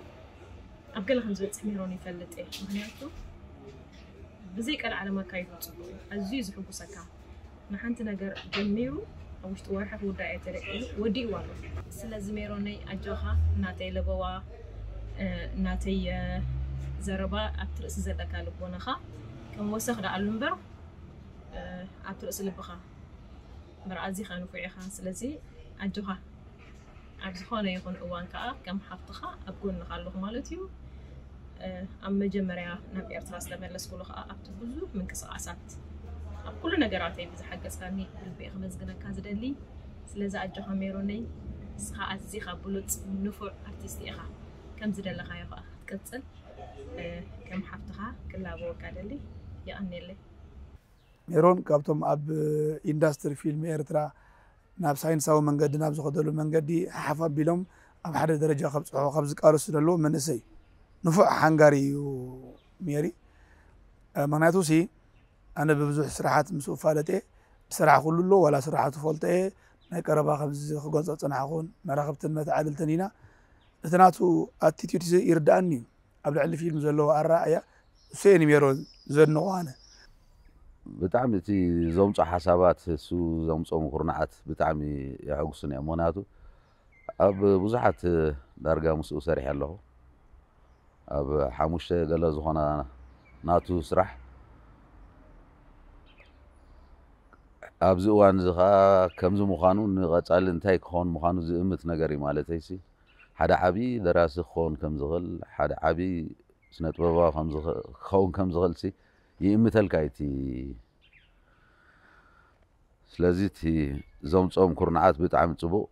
ኣብ ገለ ከም ዝበፅሕ ሜሮን ይፈልጥ እየ። ምክንያቱ ብዘይ ቀልዓለም ኣካይዱ ፅቡቅ እዩ፣ ኣዝዩ እዩ ዝሕጉሰካ። ንሓንቲ ነገር ጀሚሩ ኣብ ውሽጢ ወርሒ ክውዳእ እየ ተደቂሉ ወዲእዋ ኣሎ። ስለዚ ሜሮነይ ኣጆኻ ናተይ ለበዋ ናተይ ዘረባ ኣብቲ ርእሲ ዘለካ ልቦናኻ ከም ወሰኽ ደኣሉ እምበር ኣብቲ ርእሲ ልብኻ እምበር ኣዚኻ ንፉዕ ኢኻ። ስለዚ ኣጆኻ ኣብ ዝኾነ ይኹን እዋን ከዓ ከም ሓፍትኻ ኣብ ጎንኻ ኣለኹ ማለት እዩ። ኣብ መጀመርያ ናብ ኤርትራ ዝተመለስኩሉ ከዓ ኣብቲ ብዙሕ ምንቅስቃሳት ኣብ ኩሉ ነገራተይ ብዝሓገዝካኒ ብልቢ እየ ክመስግነካ ዝደሊ። ስለዚ ኣጆኻ ሜሮነይ ንስኻ ኣዚኻ ብሉፅ ንፉዕ ኣርቲስት ኢኻ። ከም ዝደለኻዮ ከዓ ክትቅፅል ከም ሓፍትኻ ክላበወካ ደሊ። የቐንየለይ። ሜሮን ካብቶም ኣብ ኢንዳስትሪ ፊልም ኤርትራ ናብ ሳይንሳዊ መንገዲ ናብ ዝኸደሉ መንገዲ ሓፍ ኣቢሎም ኣብ ሓደ ደረጃ ከብፅሑ ካብ ዝቃለሱ ዘለዉ መንእሰይ ንፉዕ ሓንጋሪ እዩ ሜሪ። ምክንያቱ ሲ ኣነ ብብዙሕ ስራሓት ምስ እፋለጥ እየ። ብስራሕ ኩሉ ኣሎ ዋላ ስራሓቱ ፈልጦ እየ። ናይ ቀረባ ከምዚ ክገልፆ ዝፀናሕኩን መራኽብትን መተዓልልትን ኢና። እቲ ናቱ ኣቲቲዩድ ይርድኣኒ እዩ። ኣብ ልዕሊ ፊልም ዘለዎ ኣረኣእያ እሱ እየ ንሜሮን ዘድንቆ ኣነ። ብጣዕሚ እቲ ዘምፆ ሓሳባት እሱ ዘምፆም ኩርናዓት ብጣዕሚ የሐጉስን እዮም። ምክንያቱ ኣብ ብዙሓት ዳርጋ ምስኡ ሰሪሐ ኣለኹ። ኣብ ሓሙሽተ ገለ ዝኾና ናቱ ስራሕ ኣብዚ እዋን እዚ ከዓ ከምዚ ምዃኑ ንቐፃሊ እንታይ ክኸውን ምዃኑ ዝእምት ነገር እዩ ማለተይሲ ሓደ ዓቢ ደራሲ ክኸውን ከም ዝኽእል፣ ሓደ ዓቢ ስነ ጥበባዊ ከም ዝኽ- ክኸውን ከም ዝኽእል ሲ ይእምተልካ እዩ እቲ። ስለዚ እቲ ዘምጾም ኩርናዓት ብጣዕሚ ጽቡቕ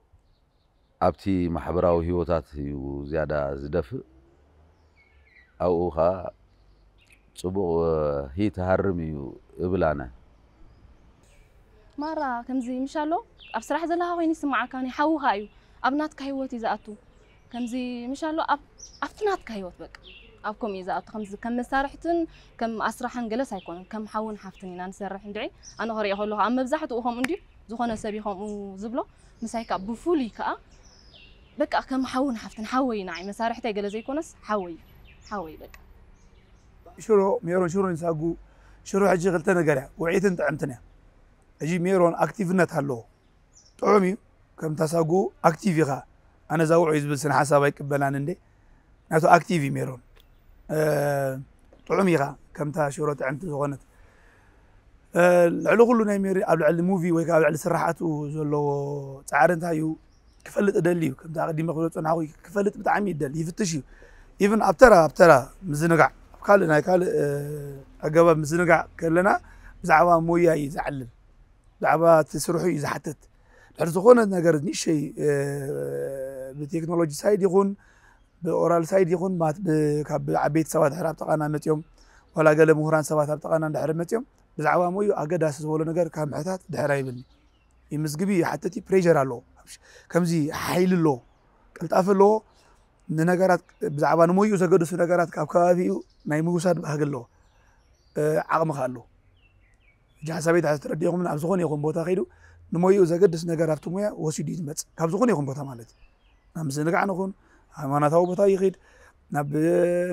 ኣብቲ ማሕበራዊ ህይወታት እዩ ዝያዳ ዝደፍእ። ኣብኡ ኸኣ ጽቡቕ ሂ ትሃርም እዩ እብል ኣነ። ማራ ከምዚ ምሽ ኣሎ ኣብ ስራሕ ዘለኻ ኮይኑ ይስምዓካ፣ ናይ ሓውኻ እዩ፣ ኣብ ናትካ ህይወት እዩ ዝኣቱ። ከምዚ ምሽ ኣሎ ኣብ ኣብቲ ናትካ ህይወት በቃ ኣብ ከምኡ እዩ ዝኣቱ። ከምዚ ከም መሳርሕትን ከም ኣስራሕን ገለስ ኣይኮነን፣ ከም ሓውን ሓፍትን ኢና ንሰርሕ እንድዒ። ኣነ ክሪኦ ከለኹ ኣብ መብዛሕትኡ ከምኡ እንድዩ፣ ዝኾነ ሰብ እዩ ከምኡ ዝብሎ። ምሳይ ከዓ ብፍሉይ ከዓ በቃ ከም ሓውን ሓፍትን ሓወይ ንዓይ መሳርሕተይ ገለ ዘይኮነስ ሓወይ ሓወይ በቃ። ሽሮ ሜሮን ሽሮ ንሳጉ ሽሮ ሕጂ ክልተ ነገር እያ፣ ውዕኢትን ጥዕምትን እያ። ሕጂ ሜሮን ኣክቲቭነት ኣለዎ፣ ጥዑም እዩ። ከምታ ሳጉ ኣክቲቭ ኢኻ፣ ኣነ እዛ ውዑይ ዝብል ስነ ሓሳብ ኣይቅበላን እንዴ። ናቱ ኣክቲቭ እዩ ሜሮን፣ እ፣ ጥዑም ኢኻ። ከምታ ሽሮ ጥዕምቲ ዝኾነት፣ እ፣ ልዕሊ ኩሉ ናይ ሜሪ ኣብ ልዕሊ ሙቪ ወይ ከዓ ኣብ ልዕሊ ስራሓቱ ዘለዎ ፃዕሪ እንታይ እዩ ክፈልጥ እደሊ እዩ። ከምታ ኣቐዲመ ክብሎ ዝፀናሕኩ ክፈልጥ ብጣዕሚ ይደሊ፣ ይፍትሽ እዩ። ኢቭን ኣብ ተራ ኣብ ተራ ምዝንጋዕ ኣብ ካልእ ናይ ካልእ፣ እ፣ ኣገባብ ምዝንጋዕ ከለና ብዛዕባ ሞያ እዩ ዝዓልል፣ ብዛዕባ እቲ ስርሑ እዩ ዝሓትት። ድሕሪ ዝኾነ ነገር ንእሸይ፣ እ፣ ብቴክኖሎጂ ሳይድ ይኹን ብኦራል ሳይድ ይኹን ማት ብ- ካብ ዓበይቲ ሰባት ድሕር ኣብ ጥቓና መፅዮም ዋላ ገለ ምሁራን ሰባት ኣብ ጥቓና እንድሕር መፅዮም ብዛዕባ ሞዩ ኣገዳሲ ዝበሎ ነገር ካብ ምሕታት ድሕር ኣይብልኒ። ይምዝግብ እዩ፣ ይሓትት እዩ፣ ፕሬር ኣለዎ፣ ከምዚ ሓይሊ ኣለዎ፣ ቅልጣፈ ኣለዎ። ንነገራት ብዛዕባ ንሞይኡ ዘገድሱ ነገራት ካብ ከባቢኡ ናይ ምውሳድ ባህጊ ኣለዎ፣ ዓቕሚ ከ ኣለዎ። ሕጂ ሓሳበይ ድሕር ተረዲእኹም ኣብ ዝኾነ ይኹን ቦታ ከይዱ ንሞይኡ ዘገድስ ነገር ኣብቲ ሙያ ወሲዱ እዩ ዝመፅእ፣ ካብ ዝኾነ ይኹን ቦታ ማለት እዩ። ናብ ምስንጋዕ ንኹን ሃይማኖታዊ ቦታ ይኽድ፣ ናብ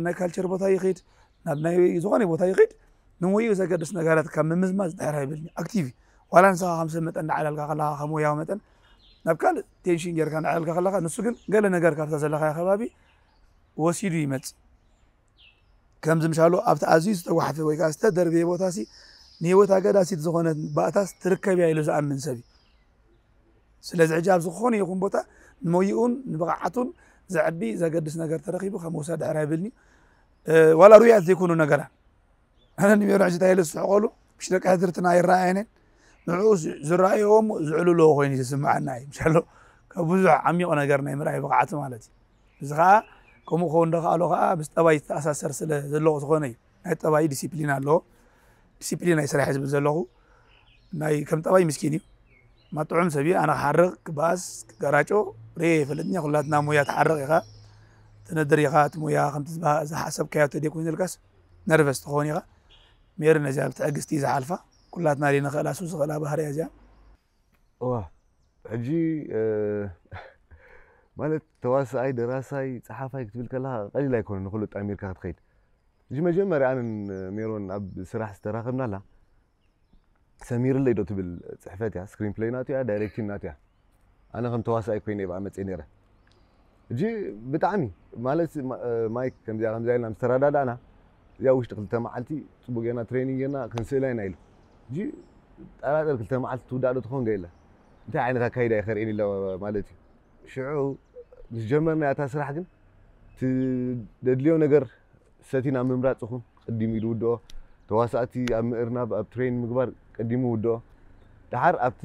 ናይ ካልቸር ቦታ ይኽድ፣ ናብ ናይ ዝኾነ ቦታ ይኽድ፣ ንሞይኡ ዘገድስ ነገራት ካብ ምምዝማዝ ድሕር ኣይብልን። ኣክቲቭ እዩ። ዋላ ንስኻ ከም ሰብ መጠን እንዳዓላልካ ከለኻ ከም ወያዊ መጠን ናብ ካልእ ቴንሽን ጌርካ እንዳዓላልካ ከለኻ ንሱ ግን ገለ ነገር ካብታ ዘለኻዮ ከባቢ ወሲዱ ይመጽእ። ከምዚ ምሻሉ ኣብቲ ኣዝዩ ዝተጓሕፈ ወይ ከዓ ዝተደርበየ ቦታ ሲ ንህይወት ኣገዳሲት ዝኾነት ባእታስ ትርከብ እያ ኢሉ ዝኣምን ሰብ እዩ። ስለዚ ሕጂ ኣብ ዝኾነ ይኹን ቦታ ንሞይኡን ንብቕዓቱን ዘዕቢ ዘገድስ ነገር ተረኺቡ ከም ውሳድ ድሕር ኣይብልኒ። ዋላ ሩያት ዘይኮኑ ነገራት ኣነ ንሜሮ ሕጂ እንታይ ኢለ ዝስሕቀሉ ምሽ ደቂ ሕድርትና ይረኣየንን ንዕኡ ዝረኣይዎም ዝዕልልዎ ኮይኑ ዝስምዓና እዩ። ምሻሎ ካብ ብዙሕ ዓሚቕ ነገር ናይ ምርኣይ ብቕዓቱ ማለት እዩ። እዚ ከዓ ከምኡ ክኸውን ደኸኣሎ ከዓ ምስ ጠባይ ዝተኣሳሰር ስለ ዘለዎ ዝኾነ እዩ። ናይ ጠባይ ዲሲፕሊን ኣለዎ። ዲሲፕሊን ናይ ስራሕ ዝብል ዘለኹ ናይ ከም ጠባይ ምስኪን እዩ። ማጥዑም ሰብ እዩ። ኣነ ክሓርቕ ክበኣስ ክገራጮ ርየ ይፈልጥኒ። ኩላትና ሙያ ትሓርቕ ኢኻ ትነድር ኢኻ እቲ ሙያ ከምቲ ዝሓሰብካዮ ተደይ ኮይኑልካስ ነርቨስ ትኸውን ኢኻ። ሜሪ ነዚኣ ብትዕግስቲ ዝሓልፋ ኩላትና ደ ንኽእላ ሱ ዝኽእላ ባህርያ እዚኣ። እዋ ሕጂ ማለት ተዋሳኣይ ደራሳይ ፀሓፋይ ክትብል ከለካ ቀሊል ኣይኮነ ንክሉ ጣሚርካ ክትኸይድ። እዚ መጀመርያ ኣነን ሜሮን ኣብ ስራሕ ዝተራኸብናላ ሰሚርለይ ዶ ትብል ፅሕፈት እያ። ስክሪን ፕሌይ ናቱ እያ፣ ዳይሬክቲን ናቱ እያ። ኣነ ከም ተዋሳኣይ ኮይነ እየ ብኣ መፅእ ነይረ። እጂ ብጣዕሚ ማለት ማይክ ከምዚኣ ከምዚኣ ኢልና ምስ ተረዳዳእና እዚኣ ውሽጢ ክልተ መዓልቲ ፅቡቅ ጌርና ትሬኒንግ ጌርና ክንስእላ ኢና ኢሉ። እጂ ጠራጠር ክልተ መዓልቲ ትውዳእ ዶ ትኸውን ገ ኢለ እንታይ ዓይነት ኣካይዳ እዩ ከርእየኒ ኢለ ማለት እዩ። ሽዑ ምስ ጀመርና እታ ስራሕ ግን እቲ ደድልዮ ነገር ሰቲና ምምራፅ ይኹን ቀዲሙ ይውድኦ። ተዋሳእቲ ኣብ ምእርናብ ኣብ ትሬን ምግባር ቀዲሙ ይውድኦ። ደሓር ኣብቲ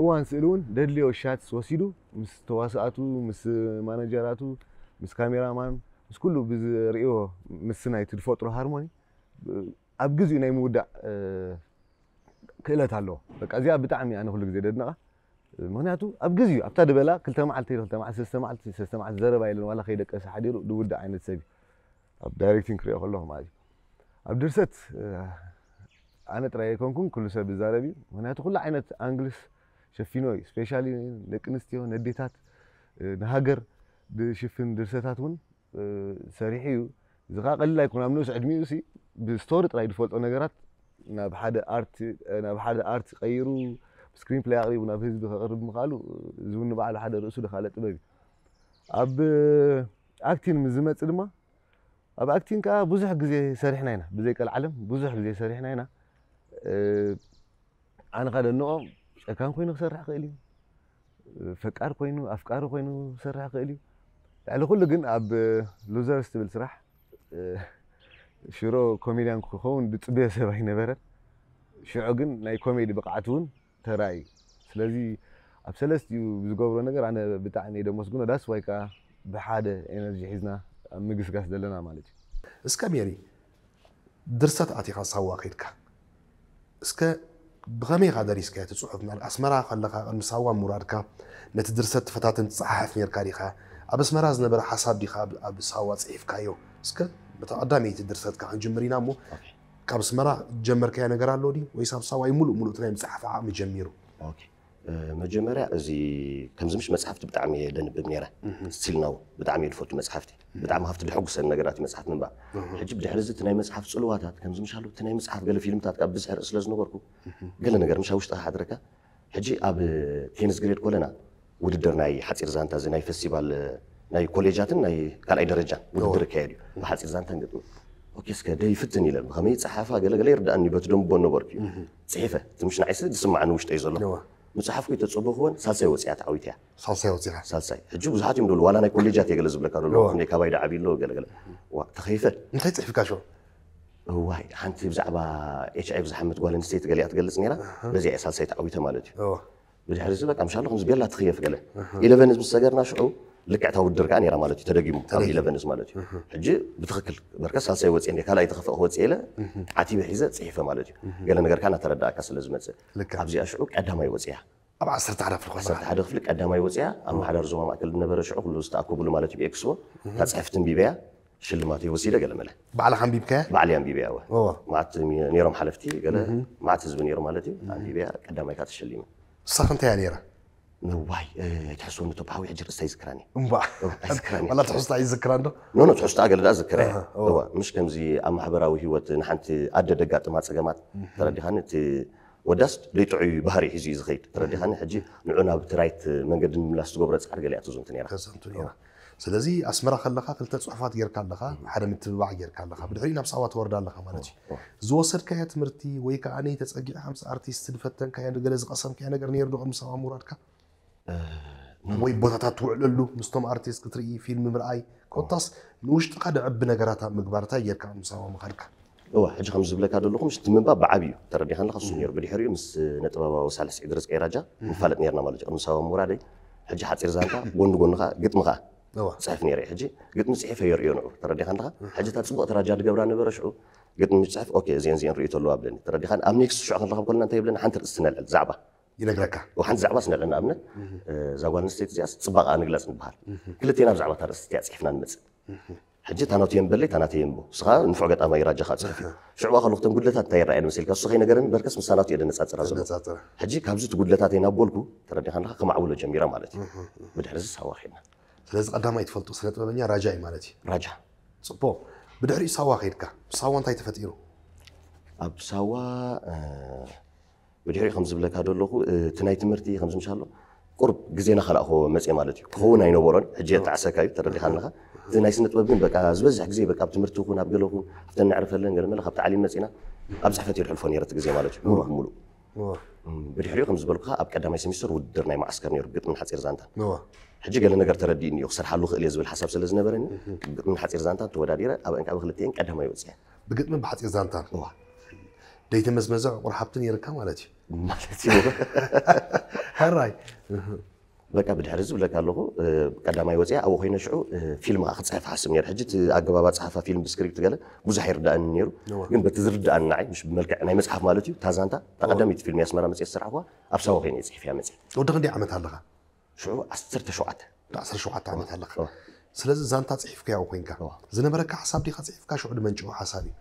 እዋን ስእሊ እውን ደድልዮ ሻትስ ወሲዱ ምስ ተዋሳእቱ ምስ ማነጀራቱ ምስ ካሜራማን ምስ ኩሉ ብዝርእዮ ምስ ናይቲ ዝፈጥሮ ሃርሞኒ ኣብ ግዜኡ ናይ ምውዳእ ክእለት ኣለዎ። በቃ እዚኣ ብጣዕሚ ኣነ ኩሉ ግዜ ደድነቓ። ምክንያቱ ኣብ ግዜኡ ኣብታ ድበላ ክልተ መዓልቲ ክልተ መዓልቲ ሰለስተ መዓልቲ ሰለስተ መዓልቲ ዘረባ የለን ዋላ ከይደቀሰ ሓዲሩ ድውዳእ ዓይነት ሰብ እዩ። ኣብ ዳይሬክቲንግ ክሪኦ ከለኹ ማለት እዩ። ኣብ ድርሰት ኣነ ጥራይ ኣይኮንኩን ኩሉ ሰብ ዝዛረብ እዩ። ምክንያቱ ኩሉ ዓይነት ኣንግልስ ሸፊኖ እዩ። ስፔሻሊ ደቂ ኣንስትዮ ነዴታት ንሃገር ዝሽፍን ድርሰታት እውን ሰሪሑ እዩ። እዚ ከዓ ቀሊል ኣይኮነ ኣብ ንኡስ ዕድሚኡ ሲ ብስቶሪ ጥራይ ዝፈልጦ ነገራት ናብ ሓደ ኣርት ናብ ሓደ ኣርት ቀይሩ ስክሪን ፕሌይ ኣቕሪቡ ናብ ህዝቢ ከቕርብ ምኽኣሉ እዚ እውን ንባዕሉ ሓደ ርእሱ ዝካለ ጥበብ እዩ። ኣብ ኣክቲን ምስ ዝመፅእ ድማ ኣብ ኣክቲን ከዓ ብዙሕ ግዜ ሰሪሕና ኢና ብዘይ ቀልዓለም ብዙሕ ግዜ ሰሪሕና ኢና። ኣነ ከዓ ደንቆ ጨካን ኮይኑ ክሰርሕ ክእል እዩ። ፈቃር ኮይኑ ኣፍቃሪ ኮይኑ ክሰርሕ ክእል እዩ። ልዕሊ ኩሉ ግን ኣብ ሉዘርስ ትብል ስራሕ ሽሮ ኮሜድያን ክኸውን ዝፅበዮ ሰብ ኣይነበረን። ሽዑ ግን ናይ ኮሜዲ ብቕዓት እውን ተራእዩ። ስለዚ ኣብ ሰለስቲኡ ብዝገብሮ ነገር ኣነ ብጣዕሚ እየ ደመስግኖ። ዳስ ዋይ ከዓ ብሓደ ኤነርጂ ሒዝና ኣብ ምግስጋስ ዘለና ማለት እዩ። እስከ ሜሪ፣ ድርሰት ኣቲኻ ሳዋ ከይድካ፣ እስከ ብኸመይ ኢኻ ደሪስካዮ እቲ ጽሑፍ? ምናልባት ኣስመራ ከለኻ ቅድሚ ሳዋ ምውራድካ ነቲ ድርሰት ትፈታትን ትጸሓሕፍ ኔርካ ዲኻ? ኣብ ኣስመራ ዝነበረ ሓሳብ ዲኻ ኣብ- ኣብ ሳዋ ጽሒፍካዮ? እስከ በታ ቀዳመይቲ ድርሰትካ ክንጅምር ኢና እሞ፣ ካብ ኣስመራ ጀመርካዮ ነገር ኣሎ ድዩ ወይስ ኣብ ሳዋ እዩ ሙሉእ ሙሉእ እቲ ናይ ምጽሓፍ ዓቕሚ ጀሚሩ? ኦኬ። መጀመርያ እዚ ከምዚ ምሽ መፅሓፍቲ ብጣዕሚ እየ ደንብብ ነይረ። ስቲል ናው ብጣዕሚ እየ ዝፈቱ መፅሓፍቲ። ብጣዕሚ ካብቲ ድሕጉሰኒ ነገራት እዩ መፅሓፍ ምንባብ። ሕጂ ብድሕሪ እዚ እቲ ናይ መፅሓፍ ፅልዋታት ከምዚ ምሻሉ እቲ ናይ መፅሓፍ ገለ ፊልምታት ካብ ብዝሕርእ ስለ ዝነበርኩ ገለ ነገር ምሻ ውሽጢ ሓድረካ። ሕጂ ኣብ ቴንስ ግሬድ ኮለና ውድድር ናይ ሓፂር ዛንታ እዚ ናይ ፌስቲቫል ናይ ኮሌጃትን ናይ ካልኣይ ደረጃን ውድድር ይካየድ እዩ ብሓፂር ዛንታን ግጥሚ። ኦኬ እስከ ደይ ፍትን ኢለ ብኸመይ ፀሓፋ ገለገለ ይርዳእኒ በቲ ደንቦ ነበርኩ እዩ ፅሒፈ ትምሽ ንዓይሲ ዝስማዓኒ ውሽጠ እዩ ዘሎ። ምፅሓፍኩ ተፀበኽዎን ሳልሳይ ወፅያ ተዓዊት እያ። ሳልሳይ ወፂኻ። ሳልሳይ ሕጂ ብዙሓት እዮም ደሉ ዋላ ናይ ኮሌጃት እየ ገለ ዝብለካ ደሎ ክንደይ ካባይ ዳዓቢ ኣሎ ገለገለ ዋ ተኸይፈ። እንታይ ፅሒፍካ ሽዑ? እዋይ ሓንቲ ብዛዕባ ኤች ኣይቪ ዝሓመት ጓል ኣንስተይቲ ገሊኣ ትገልፅ ነይራ። በዚኣ እየ ሳልሳይ ተዓዊተ ማለት እዩ። ብድሕሪ እዚ በቃ ምሻሎ ከምዚ ቤላ ትኽየፍ ገለ ኢለቨን ምስ ሰገርና ሽዑ ልክዕታ ውድድር ከዓ ነይራ ማለት እዩ ተደጊሙ ካብ ኢለቨንስ ማለት እዩ። ሕጂ ብትኽክል በርከ ሳልሳይ ወፅየ እንደ ካልኣይ ተኸፍእ ክወፅእ ኢለ ዓቲበ ሒዘ ፅሒፈ ማለት እዩ። ገለ ነገር ከዓ እናተረዳእካ ስለ ዝመፅእ ኣብዚኣ ሽዑ ቀዳማይ ወፅያ ኣብ ዓሰርተ ሓደ ክፍሊ ኮይንካ ዓሰርተ ሓደ ክፍሊ ቀዳማይ ወፅያ ኣብ ማሕደር ዞባ ማእከል ዝነበረ ሽዑ ኩሉ ዝተኣከብሉ ማለት እዩ ብኤክስፖ እታ ፅሕፍቲ ኣንቢበያ ሽልማተይ ወሲደ ገለ መለ ባዕልኻ ኣንቢብካያ? ባዕለይ ኣንቢበያ እወ። ማዓት ነይሮም ሓለፍቲ ገለ ማዓት ህዝቢ ነይሩ ማለት እዩ ኣንቢበያ ቀዳማይ ከዓ ተሸሊመ። ንሳኽ እንታይ እያ ነይራ? ነዋይ ኣይትሕስወኒ ቶም ሓዊ ሕጂ ርእስታ ይዝክራኒ እምባ ኣይዝክራኒ ዋላ ትሕዝታ ይዝክራ እንዶ ኖ ኖ ትሕዝታ ገለ ዳ ዝክረ እዋ ምሽ ከምዚ ኣብ ማሕበራዊ ህይወት ንሓንቲ ኣደ ደጋጥማ ፀገማት ተረዲኻኒ እቲ ወዳስ ደይጥዑይ ባህሪ ሒዙ እዩ ዝኸይድ ተረዲኻኒ ሕጂ ንዑ ናብ እቲ ራይት መንገዲ ንምምላስ ትገብሮ ፃዕሪ ገሊኣ ትዘንቱ ነይራ ተዘንቱ ነይራ ስለዚ ኣስመራ ከለኻ ክልተ ፅሑፋት ጌርካ ኣለኻ ሓደ ምትብባዕ ጌርካ ኣለኻ ብድሕሪኡ ናብ ሳዋ ትወርዳ ኣለኻ ማለት እዩ ዝወሰድካዮ ትምህርቲ ወይ ከዓ ተፀጊዕካ ምስ ኣርቲስት ዝፈተንካዮ ገለ ዝቐሰምካዮ ነገር ነይሩ ዶ ቅድሚ ሳዋ ምውራድካ ወይ ቦታታት ትውዕለሉ ምስቶም ኣርቲስት ክትርኢ ፊልም ምርኣይ ኮታስ ንውሽጥኻ ደዕቢ ነገራት ኣብ ምግባር እንታይ ጌርካ ቅድሚ ሳዋ ምኻድካ እዋ ሕጂ ከም ዝብለካ ዘለኹ ምሽ እቲ ምንባብ ብዓብዩ ተረዲኻ ኣለካ እሱ ነይሩ ብድሕሪኡ ምስ ነጥበባዊ ሳልሕ ስዒድ ርዝቀይ ራጃ ንፋለጥ ነርና ማለት እዩ ቅድሚ ሳዋ ምውራደይ ሕጂ ሓፂር ዛንታ ጎኒ ጎኒ ከዓ ግጥሚ ከዓ እዋ ፅሕፍ ነይረ ሕጂ ግጥሚ ፅሒፈ የርእዮ ንዑ ተረዲኻ ኣለካ ሕጂ እታ ፅቡቅ ተራጃ ዝገብራ ነበረ ሽዑ ግጥሚ ምፅሕፍ ኦኬ እዚአን እዚአን ርእዩ ተለዋ ብለኒ ተረዲኻ ኣብ ኔክስት ሽዑ ክንረኸብ ከለና እንታይ ይብለኒ ሓንቲ ርእስቲ ነልዕል ዛዕባ ይነግረካ ሓንቲ ዛዕባ ስነዕለና ኣብነት እዛ ጓል ኣንስተይቲ እዚኣስ ፅባቐ ንግለፅ ንበሃል ክልቴና ብዛዕባ እታ ርእስቲ እያ ፅሒፍና ንመፅእ ሕጂ እታ ናቱ የንበለይ እታ ናተይ የንቦ ንስኻ ንፉዕ ገጣማይ ራጃኻ ፅሕፍ እዩ ሽዕባ ከለኹ እተን ጉድለታት እንታይ ይረኣየን መሲልካ እሱ ከይነገረኒ በርከስ ምስታ ናቱ እየ ደነፃፅራ ዘሎ ሕጂ ካብዚ እቲ ጉድለታተይ ናብ በልኩ ተረዲኻ ኣለኻ ከማዕብሎ ጀሚረ ማለት እዩ ብድሕሪ እዚ ሳዋ ኸድና ስለዚ ቀዳማይ ትፈልጦ ስነ ጥበበኛ ራጃ እዩ ማለት እዩ ራጃ ፅቡቅ ብድሕሪኡ ሳዋ ከይድካ ሳዋ እንታይ ተፈጢሩ ኣብ ሳዋ ብድሕሪኡ ከም ዝብለካ ዘለኹ እቲ ናይ ትምህርቲ ከም ዝምሻሎ ቁርብ ግዜና ከላእኮ መፅእ ማለት እዩ ክኸውን ኣይነበሮን ሕጂ የጣዕሰካ እዩ ተረዲኻ ኣለኻ እቲ ናይ ስነ ጥበብ ግን በቃ ዝበዝሕ ግዜ በቃ ኣብ ትምህርቲ ይኹን ኣብ ገለ ይኹን ኣብተን ነዕርፈለን ገለ መለ ካብ ታዕሊም መፂና ኣብ ፅሕፈት እየ ዝሕልፎ ነይረ እቲ ግዜ ማለት እዩ ሙሉእ ሙሉእ ብድሕሪኡ ከም ዝበልኩኻ ኣብ ቀዳማይ ሰሚስተር ውድድር ናይ ማዓስከር ነይሩ ግጥምን ሓፂር ዛንታን ሕጂ ገለ ነገር ተረዲእኒ እዩ ክሰርሓሉ ክእል እየ ዝብል ሓሳብ ስለ ዝነበረኒ ግጥምን ሓፂር ዛንታን ተወዳዲረ ኣብ እንካ ብክልቲኤን ቀዳማይ ወፅየ ብግጥምን ብሓፂር ዛንታን ደይተመዝመዘ ዕቁር ሃብቲ ነይርካ ማለት እዩ ማለት እዩ ሕራይ በቃ ብድሕሪ ዝብለካ ኣለኹ ቀዳማይ ወፅያ ኣብኡ ኮይነ ሽዑ ፊልም ከዓ ክፅሕፍ ሓስብ ነይረ ሕጂ እቲ ኣገባብ ኣፅሓፋ ፊልም ብስክሪፕት ገለ ብዙሕ ኣይርዳእኒ ነይሩ ግን በቲ ዝርዳእኒ ንዓይ ምሽ ብመልክዕ ናይ መፅሓፍ ማለት እዩ እታ ዛንታ እታ ቀዳመይቲ ፊልም ኣስመራ መፅየ ዝስራሕኳ ኣብ ሳዋ ኮይነ እየ ፅሒፍያ መፅየ ወዲ ክንደይ ዓመት ኣለኻ ሽዑ ዓሰርተ ሸውዓተ ዓሰርተ ሸውዓተ ዓመት ኣለኻ ስለዚ ዛንታ ፅሒፍካያ ኮይንካ ዝነበረካ ሓሳብ ዲኻ ፅሒፍካ ሽዑ ድመንጭዎ ሓሳብ እዩ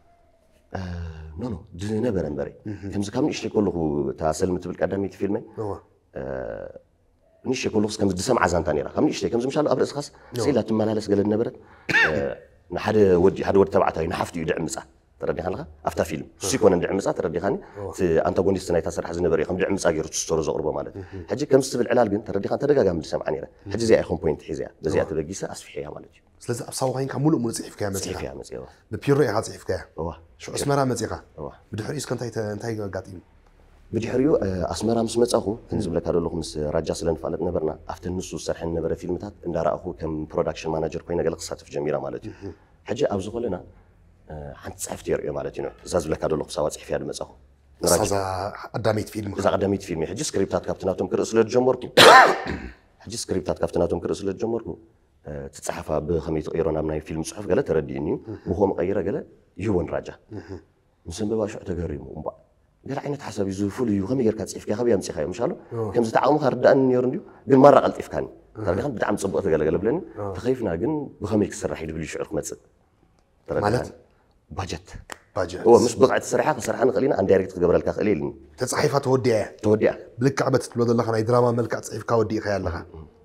ኖ ኖ ዝነበረ እምበረ ከምዚ ካብ ንእሽተይ ከለኹ እታ ሰልሚ ትብል ቀዳመይቲ ፊልመይ ንእሽተይ ከለኹስ ከምዚ ዝሰምዓ ዛንታ ነይራ ካብ ንእሽተይ ከምዚ ምሻሉ ኣብ ርእስኻስ ስኢላ ትመላለስ ገለ ዝነበረት ንሓደ ወዲ ሓደ ወዲ ተባዕታይ ንሓፍቲ እዩ ድዕምፃ ተረዲኻ ኣለኻ ኣብታ ፊልም እሱ ይኮነ ድዕምፃ ተረዲኻኒ እቲ ኣንታጎኒስት ናይታ ስራሕ ዝነበረ እዩ ከም ድዕምፃ ገይሩ ትስተሮ ዘቕርቦ ማለት እዩ ሕጂ ከምዚ ትብል ዕላል ግን ተረዲኻ ተደጋጋሚ ዝሰምዓ ነይረ ሕጂ እዚኣ ይኹን ፖይንት ሒዘያ በዚኣ ተበጊሰ ኣስፊሐያ ማለት እዩ ስለዚ ኣብ ሳዋ ኮይንካ ሙሉእ ሙሉእ ፅሒፍካያ መፂኻ ብፒሮ ኢኻ ፅሒፍካያ ሽዑ ኣስመራ መፂኻ ብድሕሪኡ እስከ እንታይ ኣጋጢሙ ብድሕሪኡ ኣስመራ ምስ መጻኹ፣ ከምዚ ዝብለካ ዘለኹ፣ ምስ ራጃ ስለ ንፋለጥ ነበርና፣ ኣብተን ንሱ ዝሰርሐን ነበረ ፊልምታት እንዳረኣኹ ከም ፕሮዳክሽን ማናጀር ኮይነ ገለ ክሳተፍ ጀሚረ ማለት እዩ። ሕጂ ኣብዚ ኮለና ሓንቲ ጽሕፍቲ የርእዮ ማለት እዩ። እዛ ዝብለካ ዘለኹ ክሳባ ጽሕፍያ ዝመጻኹ እዛ ቀዳመይቲ ፊልም እዛ ቀዳመይቲ ፊልም ሕጂ ስክሪፕታት ካብቲ ናቶም ክርኢ ስለ ዝጀመርኩ፣ ሕጂ ስክሪፕታት ካብቲ ናቶም ክርኢ ስለ ዝጀመርኩ፣ ትጽሓፋ ብኸመይ ትቕይሮ ናብ ናይ ፊልም ጽሑፍ ገለ ተረዲእኒ እዩ። ብኸምኡ ቀይረ ገለ ይህቦ ንራጃ። ምስ ኣንበባ ሽዑ ተገሪሙ፣ እምባ፣ ገለ ዓይነት ሓሳብ እዩ፣ እዚ ፍሉይ እዩ፣ ከመይ ጌርካ ጽሒፍካ፣ ካበይ ኣምጺኻዮ? ምሻሉ ከምዚ ተዓቕምካ ርዳእኒ ነይሩ እንድዩ፣ ግን ማራ ቀልጢፍካኒ። ተረዲኻን? ብጣዕሚ ጽቡቕ ተገለገለ ብለኒ። ተኸይፍና ግን ብኸመይ ክስራሕ እዩ ድብል እዩ ሽዑ ክመጽእ። ተረዲኻን? ማለት? ባጀት። ባጀት። እወ፣ ምስ ብቕዕቲ ሰሪሓ ክንሰርሓ ንኽእል ኢና፣ ኣን ዳይሬክት ክገብረልካ ክእል ኢልኒ። ተጻሒፋ ተወዲኣ እያ። ተወዲኣ። ብልክዕ በቲ ትብሎ ዘለኻ ናይ ድራማ መልክዕ ጽሒፍካ ወዲእካያ ኣለኻ።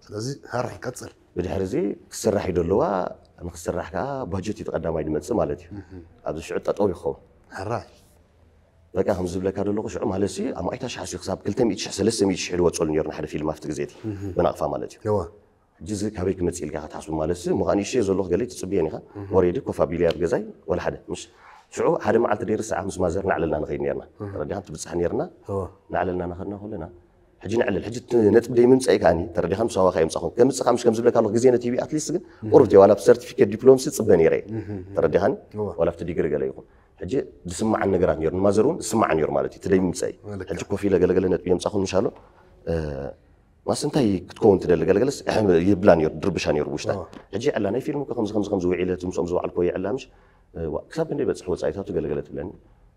ስለዚ ሃራይ ቀጽል። ብድሕሪ እዚ ክስራሕ እዩ ደለዋ፣ ንክስራሕ ከዓ ባጀት እዩ ቀዳማይ ዝመጽእ ማለት እዩ። ኣብዚ ሽዑ ጠጠው ይኸውን። ሃራይ። በቃ ከም ዝብለካ ዘለኹ ሽዑ ማለት ሲ ኣብ ማይታ ሻሕ ሲ ክሳብ ክልተ ሚእቲ ሽሕ ሰለስተ ሚእቲ ሽሕ ዝወጸሉ ነይሩ ንሓደ ፊልም ኣብቲ ግዜ እቲ ብናቕፋ ማለት እዩ። እወ። ሕጂ እዚ ካበይ ክመጽእ ኢልካ ክትሓስቡ ማለት ሲ ምዃን ይሸ ዘለኹ ገለ ትጽብየን ኢኻ። ኦሬዲ ኮፍ ኣቢለ ኣብ ገዛይ ወላ ሓደ ምሽ ሽዑ ሓደ መዓልቲ ደይርሳዓ ምስ ማዘር ናዕለልና ንኸይድ ነርና። ተረዲኻ ትብጽሕ ነርና። እወ። ናዕለልና ናኸድና ከለና ሕጂ ንዕልል ሕጂ እቲ ነጥቢ ደይ ምምጻእ ከኣኒ ተረዲኻ ምስ ኣዋኻ የምጻኹም ከምጽኻ ምሽ ከም ዝብለካ ኣለኹ ግዜ ነቲ ሂቢ ኣትሊስት ግን ቁሩብ ዋላ ብሰርቲፊኬት ዲፕሎምሲ ጽበ ነይረ እየ። ተረዲኻኒ? እወ። ዋላ ኣብቲ ዲግሪ ገለ ይኹን ሕጂ ዝስማዓን ነገራት ነይሩ ንማዘር እውን ዝስማዓ ነይሩ ማለት እዩ። እቲ ደይ ምምጻእ እዩ። ልክዕ። ሕጂ ኮፍ ኢለ ገለገለ ነጥቢ የምጻኹም ምሻሎ ማስ እንታይ ክትከውን ትደሊ ገለገለስ ይብላ ነይሩ ድርብሻ ነይሩ ውሽጣ። እወ። ሕጂ ዕላ ናይ ፊልም እኮ ከምዚ ከምዚ ከምዚ ውዒለ እቲ ምስኦም ዝወዓልኮ ይዕላ ምሽ ዋ፣ ክሳብ ክንደይ በጽሕ ወጻኢታቱ ገለገለ ትብለኒ።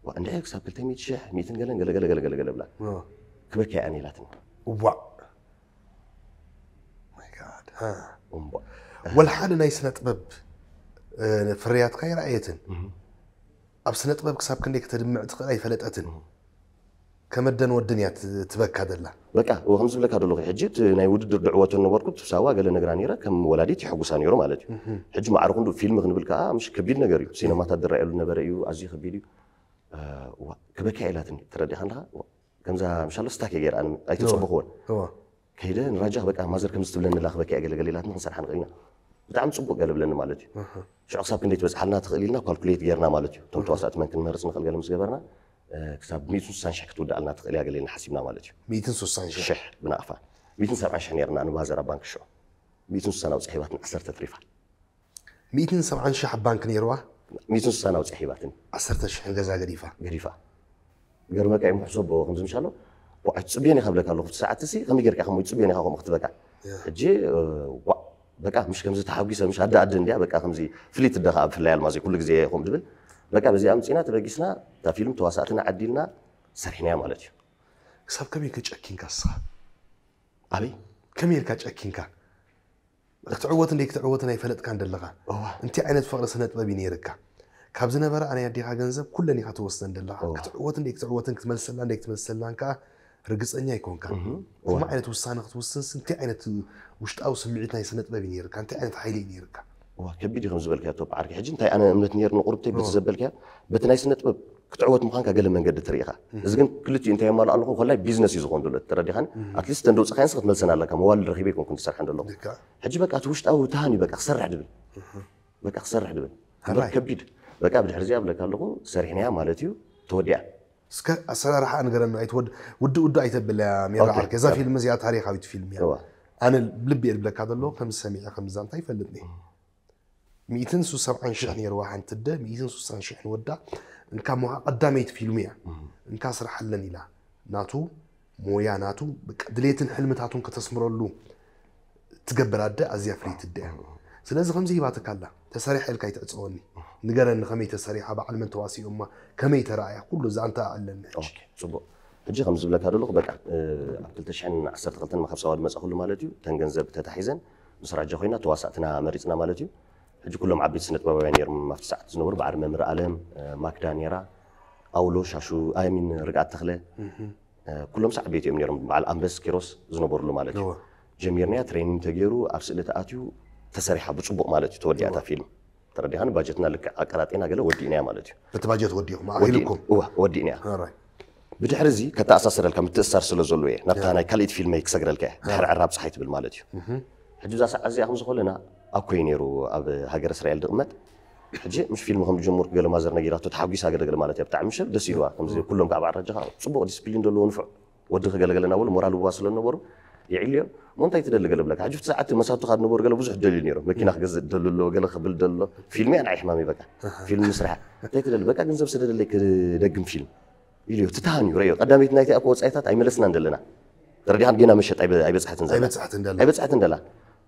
ዋ፣ እንድዒ ክሳብ ክልተ ሚእቲ ሽሕ፣ ሚእትን ገለን ገለገለ ገለገለ ገለ ብላ። ዋ። ክበኪ ኣነ ኢላትኒ። ዋእ። My God። ሃ። እምቧ። ወላ ሓደ ናይ ስነ ጥበብ፣ እ፣ ፍርያትካ ኣይረኣየትን። እህ። ኣብ ስነ ጥበብ ክሳብ ክንደይ ከተድምዕ ትኽእል ኣይፈለጠትን። እህ። ከመደን ወድን እያ ት-፣ ትበካ ደላ። በቃ፣ እወ፣ ከም ዝብለካ ደለኹ፣ ሕጂ እቲ ናይ ውድድር ድዕወት ነበርኩ፣ እቲ ሳዋ ገለ ነግራ ነይረ፣ ከም ወላዲት ይሕጉሳ ነይሩ ማለት እዩ። እህ። ሕጂ ማዕረ ክንዱ ፊልም ክንብል ከኣ፣ ምሽ ከቢድ ነገር እዩ። ሲነማታት ዝረኣየሉ ነበረ እዩ፣ ኣዝዩ ከቢድ እዩ። እ፣ ዋ፣ ክበካ ኢላትኒ፣ ተረዲኻ ኣለኻ? ዋ፣ ከምዛ፣ ምሻሎ ስታክ እየ ገይረ፣ ኣነ ኣይተጸበኽዎን። እወ። ከይደ ንራጃ በቃ ማዘር ከምዚ ትብለኒ ኣላ ክበኪ እያ ገለ ገለ ኢላትኒ ክንሰርሓ ንኽእል ኢና። ብጣዕሚ ጽቡቕ ገለ ብለኒ ማለት እዩ። ኣሃ። ሽዑ ክሳብ ክንደይ ትበጽሓልና ትኽእል ኢልና ኳልኩሌት ጌርና ማለት እዩ። እቶም ኣሃ። ተዋሳእቲ መን ክንመርጽ ንኽእል ገለ ምስ ገበርና፣ እ፣ ክሳብ ሚእትን ሱሳን ሽሕ ክትውድኣልና ትኽእል እያ ገለ ኢልና ሓሲብና ማለት እዩ። ሚእትን ሱሳን ሽሕ? ሽሕ ብናቕፋ። ሚእትን ሰብዓን ሽሕ ኔርና ንማዘር ኣብ ባንክ ሽዑ። ሚእትን ሱሳን ኣውጽኣ ሂባትና ዓሰርተ ትሪፋ። ሚእትን ሰብዓን ሽሕ ኣብ ባንክ ነይርዋ? ሚእትን ሱሳን ኣውጽኣ ሂባትኒ። ዓሰርተ ሽሕ ገዛ ገዲፋ? ገዲፋ። ገርመካ እዩ ምሕሰቦ ከምዚ ምሻሎ። ዋ፣ ኣይትጽብዮን ኢኻ ብለካ ኣለኹ። ኣብቲ ሰዓት እዚ ከመይ ጌርካ ከምኡ ይጽብዮን ኢኻ ከምኡ ክትበካ? ያ። ሕጂ፣ እ፣ ዋ፣ በቃ ምሽ ከምዚ ተሓጒሰ፣ ምሽ ኣደ ኣደ እንድያ፣ በቃ ከምዚ ፍሊት እደ ከኣ ብፍላይ ኣልማዝ ኩሉ ግዜ ከምኡ ድብል። በቃ በዚኣ ኣምጺና ተበጊስና፣ እታ ፊልም ተዋሳእትና ዓዲልና ሰሪሕናያ ማለት እዩ። ክሳብ ከመይ ከ ጨኪንካ እስኻ? ኣበይ? ከመይ ኢልካ ጨኪንካ? ክትዕወት እንደ ክትዕወትን ኣይፈለጥካን ደለኻ። እዋ። እንታይ ዓይነት ፍቕሪ ስነ ጥበብ እዩ ነይርካ? ካብ ዝነበረ ኣነ ኣዴኻ ገንዘብ ኩለን ኢኻ ትወስደን ደለኻ። እዋ። ክትዕወት እንደ ክትዕወትን ክትመልሰላ እንደ ክትመልሰላን ከኣ ርግጸኛ ኣይኮንካን። እህ፣ እዋ። ከምኡ ዓይነት ውሳነ ክትውስንስ እንታይ ዓይነት ውሽጣዊ ስምዒት ናይ ስነ ጥበብ እዩ ነይርካ? እንታይ ዓይነት ሓይሊ እዩ ነይርካ? እዋ፣ ከቢድ እዩ ከም ዝበልካዮ ቶብ ዓርኪ። ሕጂ እንታይ ኣነ እምነት ነይርኒ ቁሩብተይ በቲ እዋ። ዘበልካዮ፣ በቲ ናይ ስነ ጥበብ ክትዕወት ምዃንካ ገለ መንገዲ ትርኢ ኢኻ። እህ። እዚ ግን ክልቲኡ እንታይ የማልእ ኣለኹ፣ ኮላይ ቢዝነስ እዩ ዝኾን ዘሎ፣ ተረዲኻኒ? እህ። ኣትሊስት ተን ደውጽኻየንስ ክትመልሰን ኣለካ፣ መዋልድ ረኺበ ኣይኮንኩን ዝሰርሐን ዘለኹ። ልክዕ። ሕጂ በቃ እቲ ውሽጣዊ ትሃን እዩ በቃ ክሰርሕ ድብል። እህ። በቃ ክሰርሕ ድብል። ሃራይ። ከቢድ። በቃ ብድሕሪ እዚኣ እብለካ ኣለኹ፣ ሰሪሕናያ ማለት እዩ፣ ተወዲኣ። እስከ ኣሰራርሓ ንገረና፣ ኣይትወድ-፣ ውድእ ውድእ ኣይተብለያ፣ ሜራ ኦኬ፣ ዓርከ። እዛ ያ። ፊልም እዚኣ ታሪኻዊት ፊልም እያ። እዋ። ኣነ ብልቢ እየ ዝብለካ ዘለኹ፣ ከም ሰሚዐ ከም ዛንታ ይፈልጥኒ። እም። ሚእትን ሱሳን ሽሕ ነይርዋ ሓንቲ ኣደ፣ ሚእትን ሱሳን ሽሕ ንወዳ፣ እንካ ሞኻ ቀዳመይቲ ፊልሙ እያ። እም። እንካ ስርሓለን ኢላ። ናቱ ሞያ፣ ናቱ በቃ ድሌትን ሕልምታቱን ከተስምረሉ ትገብር ኣደ ኣዝያ ፍልይቲ ኣደ እያ። እም። ስለዚ ከምዚ ሂባትካ ኣላ፣ ተሰሪሐ ኢልካ ኣይትዕጸወኒ። ንገረኒ ከመይ ተሰሪሓ፣ በዓል መን ተዋሲኦማ፣ ከመይ ተራእያ፣ ኩሉ ዛንታ ኣለኒ ሕጂ። ኦኬ፣ ጽቡቕ። ሕጂ ከም ዝብለካ ዘለኹ በቃ፣ እ፣ ኣብ ክልተ ሽሕን ዓሰርተ ክልተን ማኻብ ሳዋ ዝመጻኹሉ ማለት እዩ። እተን ገንዘብ ተታሒዘን ምስ ራጃ ኮይና ተዋሳእትና መሪጽና ማለት እዩ። ሕጂ ኩሎም ዓበይቲ ስነ ጥበባውያን ነይሮም ኣብቲ ሰዓት ዝነበሩ፣ በዓል መምህር ኣለም፣ እ፣ ማክዳ ነይራ፣ ኣውሎ ሻሹ፣ ኣይ ሚን ርግኣት ተኽለ፣ እህ። እ፣ ኩሎም ሳዕ ዓበይቲ እዮም ነይሮም። በዓል ኣንበስ ኪሮስ ዝነበሩሉ ማለት እዩ። እወ። ጀሚርናያ ትሬኒንግ ተገይሩ ኣብ ስእሊ ተኣትዩ ተሰሪሓ ብጽቡቕ ማለት እዩ። ተወዲኣ እታ እወ። ፊልም። ተረዲኻኒ? ባጀትና ልክዕ ኣቀራጢና ገለ ወዲእናያ ማለት እዩ። በቲ ባጀት ወዲኹም፣ ወዲእና። ኣኺልኩም? እወ፣ ወዲእናያ። ኣራይ። ብድሕሪ እዚ ከተኣሳስረልካ ምትእስሳር ስለ ዘለዎ እየ። ናብታ ያ። ናይ ካልኢት ፊልመይ ክሰግረልካ እየ። ድሕሪ ያ። ዕራብ ጸሓይ ትብል ማለት እዩ። እህ። ሕጂ እዛ ሰዓት እዚኣ ከም ዝኾለና ኣብ ኮይ ነይሩ ኣብ ሃገረ እስራኤል ድቕመጥ። ሕጂ ምስ ፊልም ከም ዝጀመርኩ ገለ ማዘር ነጊራቶ ተሓጒሳ ገለገለ ማለት እያ። ብጣዕሚ ሸል ደስ ኢልዋ። ከምዚ ኩሎም ከዓ በዓል ራጃኻ ጽቡቕ ዲስፕሊን ዘለዎ ንፉዕ ወዲ ክገለገለ እናበሉ ሞራል ህቡባ ስለ ዝነበሩ የዕልዮ። እሞ እንታይ ትደሊ ገለ ብለካ። ሕጂ ኣብቲ ሰዓት መሳቱኻ ዝነበሩ ገለ ብዙሕ ደልዩ ነይሮም። መኪና ክገዝእ ደሉ ኣሎ፣ ገለ ክብል ደሎ። ፊልም እያ ንዓይ ሕማመይ በቃ። ፊልም ምስራሕ። እንታይ ትደሊ? በቃ ገንዘብ ስደደለይ ክደግም ፊልም። ኢልዮ ትታሃን እዩ ረዮ። ቀዳመይቲ ናይቲ ኣኮ ወጻኢታት ኣይመለስናን ዘለና። ተረዲኻን ጌና መሸጥ ኣይበ-፣ ኣይበጽሓትን ዘላ። ኣይበጽሓትን ደላ። ኣይበጽሓትን ደላ።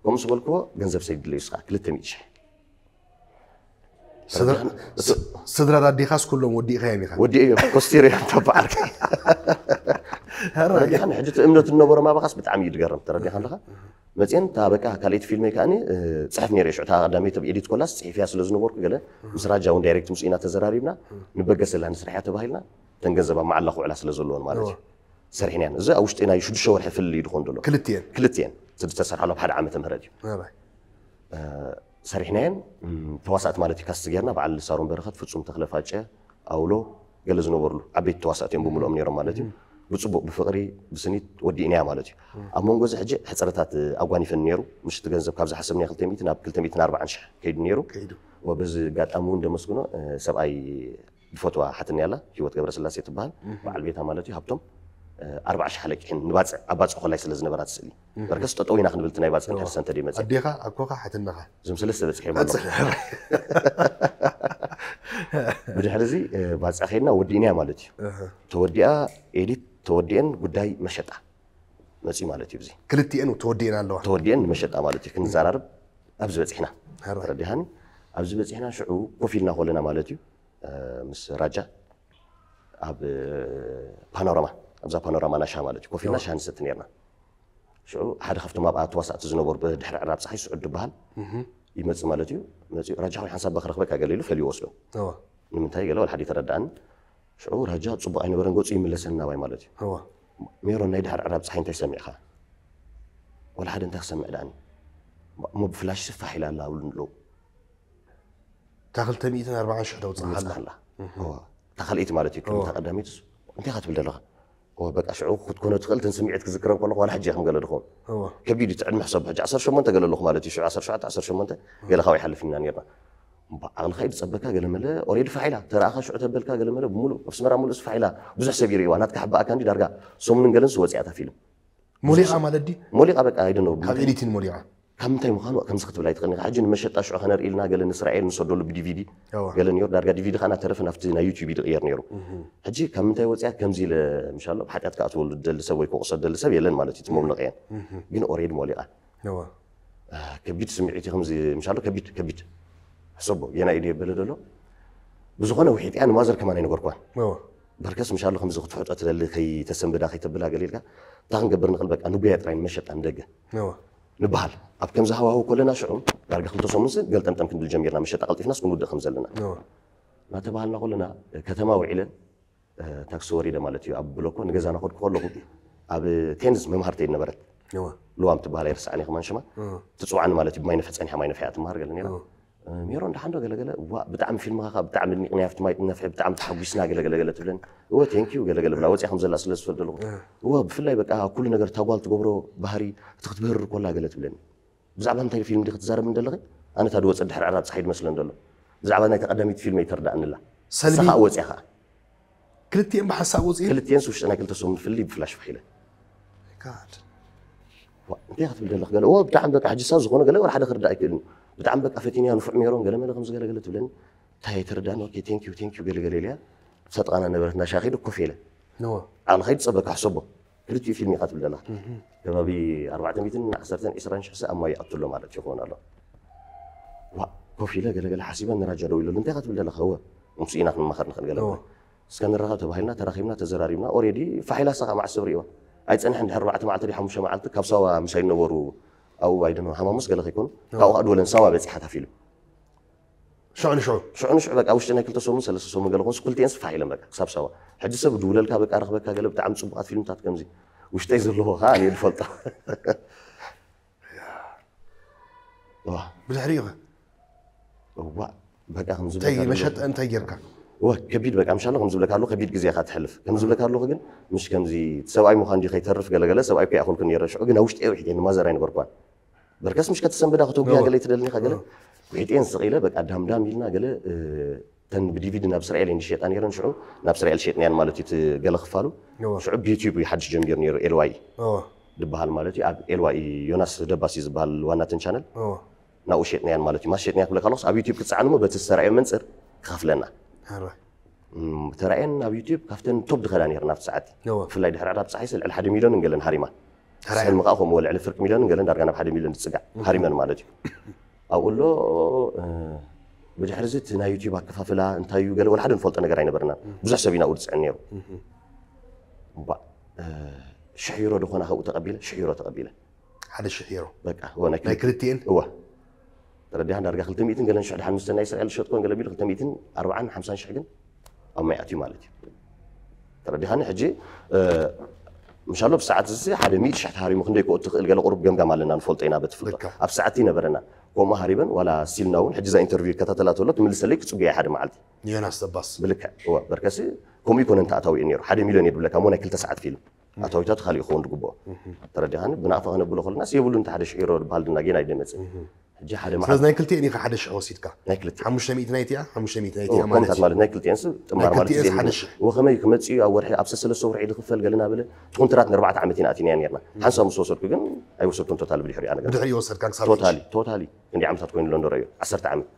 ከምኡ ዝበልክዎ ገንዘብ ሰይድለይ እስኻ ክልተ ሚእቲ ሽሕ። ስድራ-፣ ተረዲኻን? ስ-፣ ስድራ ኣዴኻስ ኩሎም ወዲእኻዮም ኢኻ? ወዲእዮም፣ ኮስቲረዮም ተበዓልካ። ተረዲኻን? ሕጂ እቲ እምነት ዝነበሮም ኣባኻስ ብጣዕሚ እዩ ዝገርም። ተረዲኻ ኣለኻ? መፅየን እታ በቃ ካልኣይቲ ፊልመይ ከዓኒ፣ እ፣ ፅሕፍ ነይረ ሽዑ። እታ ቀዳመይቲ ኣብ ኤዲት ኮላስ ፅሒፍያ ስለ ዝነበርኩ ገለ ምስ ራጃ እውን ዳይሬክት ምስ ኢና ተዘራሪብና፣ ንበገሰላ ንስርሕያ ተባሂልና፣ ተን ገንዘብ ኣብ መዓላ ክውዕላ ስለ ዘለዎን ማለት እዩ። እዋ። ሰሪሕናያን። እዚ ኣብ ውሽጢ ናይ ሽዱሽተ ወርሒ ፍልልይ ድኾን ዘሎ። ክልቲኤን? ክልቲኤን። እቲ ዝተሰርሓሉ ኣብ ሓደ ዓመተ ምህረት እዩ። እዋይ። እ፣ ሰሪሕናየን፣ እም፣ ተዋሳእቲ ማለት እዩ። ካስት ጌርና በዓል ሳሮን በረኸት፣ ፍጹም ተኽለ ፋጨ፣ ኣውሎ፣ ገለ ዝነበርሉ ዓበይቲ ተዋሳእቲ እዮም ብምልኦም ነይሮም ማለት እዩ። ብጽቡቕ፣ ብፍቕሪ፣ ብስኒት ወዲእናያ ማለት እዩ። ኣብ መንጎ እዚ ሕጂ ሕጽረታት ኣጓኒፈን ነይሩ። ምሽቲ ገንዘብ ካብ ዝሓሰብናዮ ክልተ ሚእቲ ናብ ክልተ ሚእትን ኣርባዓን ሽሕ ከይዱ ነይሩ። ከይዱ። ወ-፣ በዚ ኣጋጣሚ እውን ደመስግኖ፣ እ፣ ሰብኣይ ዝፈትዋ ሓትኒ ኣላ፣ ህይወት ገብረስላሴ ትበሃል። በዓል ቤታ ማለት እዩ፣ ሃብቶም፣ እ፣ ኣርባዓ ሽሕ ኣለቂሕን ንባጽዕ፣ ኣብ ባጽዕ ኮላይ ስለ ዝነበራት ስእሊ። በርከስ ጠጠው ኢና ክንብል እቲ ናይ ባጽዕ ድሕሪ ሰንተ ደይ መጽእ። ኣዴኻ፣ ኣኮኻ፣ ሓትነኻ። እዞም ሰለስተ በጺሐ ማለት። ብድሕሪ እዚ፣ እ፣ ባጽዕ ከይድና ወዲእናያ ማለት እዩ። እህ። ተወዲኣ ኤዲት፣ ተወዲኤን ጉዳይ መሸጣ መጺኡ ማለት እዩ። እዚ ክልቲኤን ተወዲኤን ኣለዋ። ተወዲኤን ንመሸጣ ማለት እዩ። ክንዘራረብ ኣብዚ በጺሕና። ሕራይ። ተረዲኻኒ? ኣብዚ በጺሕና ሽዑ ኮፍ ኢልና ከለና ማለት እዩ። እ፣ ምስ ራጃ ኣብ፣ እ፣ ፓኖራማ፣ ኣብዛ ፓኖራማ ናሻ ማለት እዩ። ኮፍ ኢልና እዋ። ሻሂ ንሰቲ ነይርና። ሽዑ ሓደ ካብቶም ኣብኣ ተዋሳእቲ ዝነበሩ ብድሕሪ ዕራብ ፀሓይ ስዑድ ዝበሃል እህ። ይመፅእ ማለት እዩ። መፂኡ ራጃ ሆይ ሓንሳብ ባክረኽበካ ገለ ኢሉ ፈልዩ ወስዶ። እዋ። ንምንታይ ገለ ወላ ሓደ ይተረድኣኒ። ሽዑ ራጃ ፅቡቕ ኣይነበረን ገፁ ይምለሰኒ ናባይ ማለት እዩ። እዋ። ሜሮን ናይ ድሕሪ ዕራብ ፀሓይ እንታይ ሰሚዕኻ? ወላ ሓደ እንታይ ክሰምዕ ደኣኒ? እሞ ብፍላሽ ስፋሕ ኢላ ኣላ ኣብሉ ኣለዉ። እታ ክልተ ሚእትን ኣርባዓን ሽሕ ተውፅእ ኣላ። ተውፅእ ኣላ። እዋ። እታ ካልኣይቲ ማለት እዩ። እዋ። እታ ቀዳመይትስ እንታይ ኢኻ ትብል ዘለኻ? እዋ፣ በቃ ሽዑ ክትኮኖ ትኽእል፣ እተን ስምዒት ክዝክረን ከለኹ ዋላ ሕጂ እየ ከም ገለ ድኸውን። እዋ። ከቢድ እዩ እቲ ዕድመ ሕሰብ። ሕጂ ዓሰርተ ሸሞንተ ገለ ኣለኹ ማለት እዩ። ሽዑ ዓሰርተ ሸውዓተ፣ ዓሰርተ ሸሞንተ ገለ ካብኡ ይሓልፍ ኢና ነይርና። እምባ ዓቕልኻ እዩ ዝጸበካ ገለ መለ፣ ኦሬዲ ፋሕ ኢላ። ተረኣኻ ሽዑ ተበልካ ገለ መለ፣ ብምሉእ ኣብ ኣስመራ ምሉእ ፋሕ ኢላ። ብዙሕ ሰብ ይርእይዋ። ናትካ ሕባእካ እንዲ ዳርጋ ሰሙንን ገለን ዝወፅያ እታ ፊልም። ሞሊቓ ማለት ድዩ? ሞሊቓ በቃ፣ I don't know። ካብ ኤዲቲን ሞሊቓ? ካብ ምንታይ ምዃኑ ከምዚ ክትብል ኣይትኽእልን ኢኻ። ሕጂ ንመሸጣ ሽዑ ከነርኢ ኢልና ገለ ንእስራኤል ንሰደሉ ብዲቪዲ እዋ። ገለ ነይሩ። ዳርጋ ዲቪዲ ኸዓ እናተረፈ ናብቲ ናይ ዩቲዩብ እዩ ዝቕየር ነይሩ። እህ። ሕጂ ካብ ምንታይ ወፂኣ ከምዚ ኢለ ምሻሎ፣ ብሓጢኣት ክኣትወሉ ዝደሊ ሰብ ወይ ክወቕሶ ዝደሊ ሰብ የለን ማለት እዩ፣ እቲ መውነቕየን። እህ። ግን ኦሬዲ ሞሊቓ። እዋ። አ፣ ከቢድ ስምዒት እዩ ከምዚ ምሻሎ፣ ከቢድ፣ ከቢድ። ሕሰቦ፣ ጌና ኢደ የበለ ዘሎ። ብዝኾነ ውሒጥያ ንማዘር ከማን ኣይነገርኳን። እዋ። በርከስ ምሻሎ ከምዚ ክትሕጦ ትደሊ፣ ከይተሰንብዳ፣ ከይተብላ ገለ ኢልካ፣ እንታይ ክንገብር ንኽእል፣ በቃ ንጉያ ጥራይ ንመሸጣ ንደገ። እዋ። ንበሃል። ኣብ ከምዚ ሃዋህው ከለና ሽዑ ዳርጋ ክልተ ሰሙንሲ ገልጠምጠም ክንብል ጀሚርና፣ መሸጣ ቀልጢፍናስ ክንውድእ ከም ዘለና። እዋ። እናተባሃልና ከለና ከተማ ውዒለ፣ እ፣ ታክሲ ወሪደ ማለት እዩ። ኣብ ብሎኮ ንገዛና ከድኩ ከለኹ ኣብ ቴንዝ መምሃርተይ ነበረት። እዋ። ልዋም ትበሃል ኣይርስዓን እየ ከማን ሽማ። እዋ። ትፅዋዕኒ ማለት እዩ። ብማይ ነፍሒ ፀኒሓ ማይ ነፍሒ እያ ትመሃር ገለ ነይራ። እዋ። እ፣ ሜሮን ደሓን ዶ ገለገለ፣ ዋ፣ ብጣዕሚ ፊልምኻ ኸኣ ብጣዕሚ ኣድኒቕናያ፣ ኣብቲ ማይ ነፍሒ ብጣዕሚ ተሓጒስና ገለገለ ገለ ትብለኒ። እወ፣ ቴንክ ዩ ገለገለ ብላ፣ ወፂኣ ከም ዘላ ስለ ዝፈልጥ ዘለኹ። እህ። እዋ፣ ብፍላይ በቃ ኩሉ ነገር እታ ጓል ትገብሮ ባህሪ፣ እቲ ክትብህር ኮላ ገለ ትብለኒ። ብዛዕባ እንታይ ፊልም ዲኺ ትዛረብኒ ዘለኺ? ኣነ እታ ድወፀ ድሕሪ ዕራብ ፀሓይ ድመስለን ዘሎ። ብዛዕባ ናይታ ቀዳመይቲ ፊልም ኣይተርድኣኒ ኣላ። ሰልሚ? ንሳ ኸኣ ወፂኣ ኸኣ። ክልቲኤን ብሓንሳእ ወፂኤን? ክልቲኤንስ ውሽጢ ናይ ክልተ ሰሙን ፍልይ ብፍላሽ ፋሕ ኢለን። God። ዋ፣ እንታይ ኢኻ ትብል ዘለኻ? ገለ፣ ኦ፣ ብጣዕሚ በቃ ሕጂ ሳብ ዝኾነ ገለ ወላ ሓደ ክርዳእ ኣይክእልን። ብጣዕሚ በቃ ፈቲንያ ንፉዕ ሜሮን ገለ መለ ከምዚ ገለ ገለ ትብለኒ። እንታይ ኣይተረዳእን? ኦኬ፣ ቴንክ ዩ፣ ቴንክ ዩ ገለ ገለ ኢለያ። ሳጥቓና ነበረት፣ ናሻ ከይደ ኮፍ ኢለ። ንዎ። ዓቕልኻ ይጸበካ፣ ሕሰቦ። ክልቲኡ ፊልም ኢኻ ትብል ዘለኻ። እህ። ከባቢ ኣርባዕተ ሚእትን ዓሰርተን ዒስራን ሽሕ ሰብ ኣብ ማይ ይኣቱ ኣሎ ማለት ይኸውን ኣሎ። ዋ፣ ኮፍ ኢለ ገለ ገለ ሓሲበ ንራጃ ደው ኢለሉ። እንታይ ኢኻ ትብል ዘለኻ? እወ፣ ምስኡ ኢና ክንመኻር ንኽእል ገለ እወ። ገለ። እስከ ንራኸብ ተባሂልና፣ ተራኺብና፣ ተዘራሪብና። ኦሬዲ ፋሕ ኢላ እሳ ኸኣ መዓስ ሰብ ርእይዋ? ኣይጸንሐን፣ ድሕሪ ኣርባዕተ መዓልቲ ድዩ ሓሙሽተ መዓልቲ ካብ ሳዋ ምሳይ ዝነበሩ ኣብኡ ኣይደኖ ሃማሙስ ገለ ከይኮኑ፣ እወ። ካብኡ ኸኣ ድወለን ሳዋ በጺሓ እታ ፊልም። ሽዑ ንሽዑ? ሽዑ ንሽዑ በቃ ውሽጢ ናይ ክልተ ሰሙን ሰለስተ ሰሙን ገለ ኮንስ ክልቲኤን ስፋሕ ኢለን በቃ ክሳብ ሳዋ። ሕጂ ሰብ ድውለልካ በቃ ረኽበካ ገለ ብጣዕሚ ጽቡቓት ፊልምታት ከምዚ። ውሽጠይ ዘለዎ ኸኣ ኣነ ድፈልጦ። ዋ። ብድሕሪኡ ኸ? እዋ፣ በቃ ከም እንታይ ዝብለካ መሸጠ ኣለኹ። እንታይ ጌርካ? እወ፣ ከቢድ በቃ፣ ምሻሎ ከም ዝብለካ ኣለኹ፣ ከቢድ ግዜ ኢኻ ትሕልፍ። ከም ዝብለካ ኣለኹ ግን፣ ምሽ ከምዚ ሰብኣይ ምዃን ድዩ ከይተርፍ ገለ ገለ፣ ሰብኣይ እኮ ይኣኽልኩ ነይረ። ሽዑ ግን ኣብ ውሽጢ ውሒጠ ንማዘር ኣይነገርኳን። በርከስ ምሽ ከተሰንብዳ ክትወግያ እወ። ገለ ትደልኒ ገለ እወ። ውሒጥየን ስቕ ኢለ በቃ ዳምዳም ኢልና ገለ እ፣ ተን ብዲቪዲ ናብ እስራኤል እንዲ ሸጣ ነይረን ሽዑ ናብ እስራኤል ሸጥናያን ማለት እዩ እቲ ገለ ክፋሉ እወ። ሽዑ ብዩቲዩብ እዩ ሓድሽ ጀሚሩ ነይሩ ኤልዋይ እወ። ድበሃል ማለት እዩ ኣብ ኤልዋይ ዮናስ ደባሲ ዝበሃል ዋናትን ቻነል እወ። ናብኡ ሸጥናያን ማለት እዩ ማስ ሸጥናያ ክብለካ ኣለኩስ ኣብ ዩቲዩብ ክትሰዓን እሞ በቲ ዝተራእዮ መንፅር ክኸፍለና ሕራይ። እም፣ ተራእየን ኣብ ዩቲዩብ ካብተን ቶብ ድኸዳ ነይረን ኣብቲ ሰዓት እወ። ብፍላይ ድሕሪ ዕዳብ ፀሓይ ስል ዕሊ ሓደ ሚሊዮን እንገለን ሃሪማ ሕራይ። ሰልሚ ከዓ ከምኡ ወለ ዕሊ ፍርቂ ሚሊዮን እንገለን ዳርጋ ናብ ሓደ ሚሊዮን ዝፅጋዕ ሃሪመን ማለት እዩ ኣብኡ ኣሎ እ፣ ብድሕሪ እዚ እቲ ናይ ዩቲዩብ ኣከፋፍላ እንታይ እዩ ገለ ወላ ሓደ ንፈልጦ ነገር ኣይነበርና ብዙሕ ሰብ ኢና ውድፅዕን ነይሩ እባ እ፣ ሽሕ ዩሮ ድኾና ካብኡ ተቐቢለ ሽሕ ዩሮ ተቐቢለ ሓደ ሽሕ ዩሮ በቃ እወ ናይ ናይ ክልቲኤን እወ ተረዲኻ ዳርጋ ክልተ ሚእትን ገለን ሽሕ ድሓን ምስ ናይ እስራኤል ዝሸጥኮን ገለ ቢሉ ክልተ ሚእትን ኣርባዓን ሓምሳን ሽሕ ግን ኣብ ማይ ኣትዩ ማለት እዩ ተረዲኻኒ ሕጂ እ፣ ምሻሎ ብሰዓት እዚ ሓደ ሚእቲ ሽሕ ተሃሪሙ ክንደይ ክኦ ትኽእል ገለ ቁሩብ ገምጋም ኣለና ንፈልጦ ኢና በቲ ፍልጦ ልካ። ኣብ ሰዓት ይነበረና ከምኡ ሃሪበን ዋላ ስቲልና እውን ሕጂ እዛ ኢንተርቪው ይከታተላ ተሎ ትምልሰለይ ክፅጉያ ሓደ መዓልቲ ዮናስ ደባስ ብልክዕ እወ በርከሲ ከምኡ ይኮነ እንተ ኣታዊ እዩ ነይሩ ሓደ ሚሊዮን የድብለካ እሞ ናይ ክልተ ሰዓት ፊልም ኣታዊታት ካልእ ይኸውን ዝግብኦ ተረዲኻኒ ብናቕፋ ክነብሎ ከለናስ የብሉ እንተ ሓደ ሽሕ ዩሮ ዝበሃል ድና ጌና ይደመፅእ ሕጂ ሓደ መዓልቲ ስለዚ ናይ ክልቲኤን ኢኻ ሓደ ሽሕ ወሲድካ ናይ ክልተ ሓሙሽተ ሚእቲ ናይቲኣ ሓሙሽተ ሚእቲ ናይቲኣ ማለት ኮምታት ማለት ናይ ክልቲኤንስ ጥማር ናይ ማለት ክልቲኤንስ እዩ ሓደ ሽሕ። ወኸመይ ክመፅእ እዩ ኣብ ወርሒ ኣብ ሰለስተ ወርሒ ዝኽፈል ገለና በለ እቲ ኮንትራት ንኣርባዕተ ዓመት ኢና ኣቲናያ ነርና ሓንሳብ ምስ ወሰድኩ ግን ኣይወሰድኩን ቶታል ብድሕሪኡ ኣነ ብድሕሪ ወሰድካ ክሳብ ቶታሊ ቶታሊ ክንዲ ዓመታት ኮይኑ ኣሎ እንደረዮ ዓሰርተ ዓመት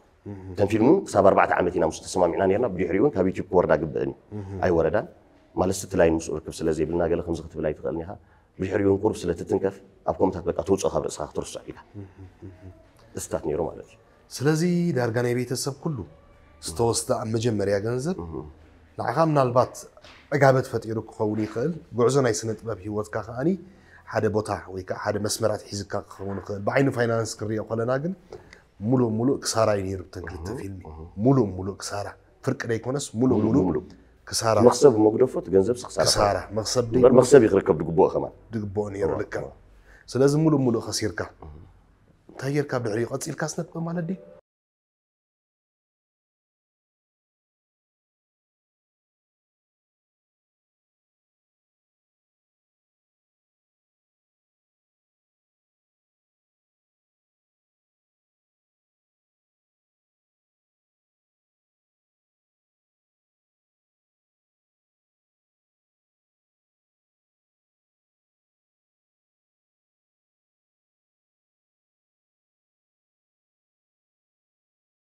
ከም ፊልሙ ክሳብ ኣርባዕተ ዓመት ኢና ምስ ተሰማሚዕና ነርና ብድሕሪኡ እውን ካብ ዩቲዩብ ክወርዳ ግብእን እዩ ኣይወረዳን ማለት እቲ ላይን ምስኡ ርክብ ስለ ዘይብልና ገለ ከምዚ ክትብል ኣይትኽእልን ኢኻ ብድሕሪኡ እውን ቁሩብ ስለ ትትንከፍ ኣብ ከምታት በቃ ትውፅኦ ካብ ርእስኻ ክትርስዖ ኢልካ እስታት ነይሩ ማለት እዩ ስለዚ ዳርጋ ናይ ቤተሰብ ኩሉ ዝተወስደ ኣብ መጀመርያ ገንዘብ ንዓኻ ምናልባት ዕጋበት ፈጢሩ ክኸውን ይኽእል ጉዕዞ ናይ ስነ ጥበብ ሂወትካ ከዓኒ ሓደ ቦታ ወይ ከዓ ሓደ መስመራት ሒዝካ ክኸውን ይኽእል ብዓይኒ ፋይናንስ ክንሪኦ ከለና ግን ሙሉእ ሙሉእ ክሳራ እዩ ነይሩ ብተን ክልተ ፊልሚ ሙሉእ ሙሉእ ክሳራ ፍርቂ ደይኮነስ ሙሉእ ሙሉእ ክሳራ መክሰብ መጉደፎት ገንዘብ ስክሳራ ክሳራ መክሰብ እምበር መክሰብ ይክርከብ ድግብኦ ከማን ድግብኦ ነይሩ ልካ ስለዚ ሙሉእ ሙሉእ ከሲርካ እንታይ ጌርካ ብድሕሪኡ ቀፂልካ ስነጥበብ ማለት ድዩ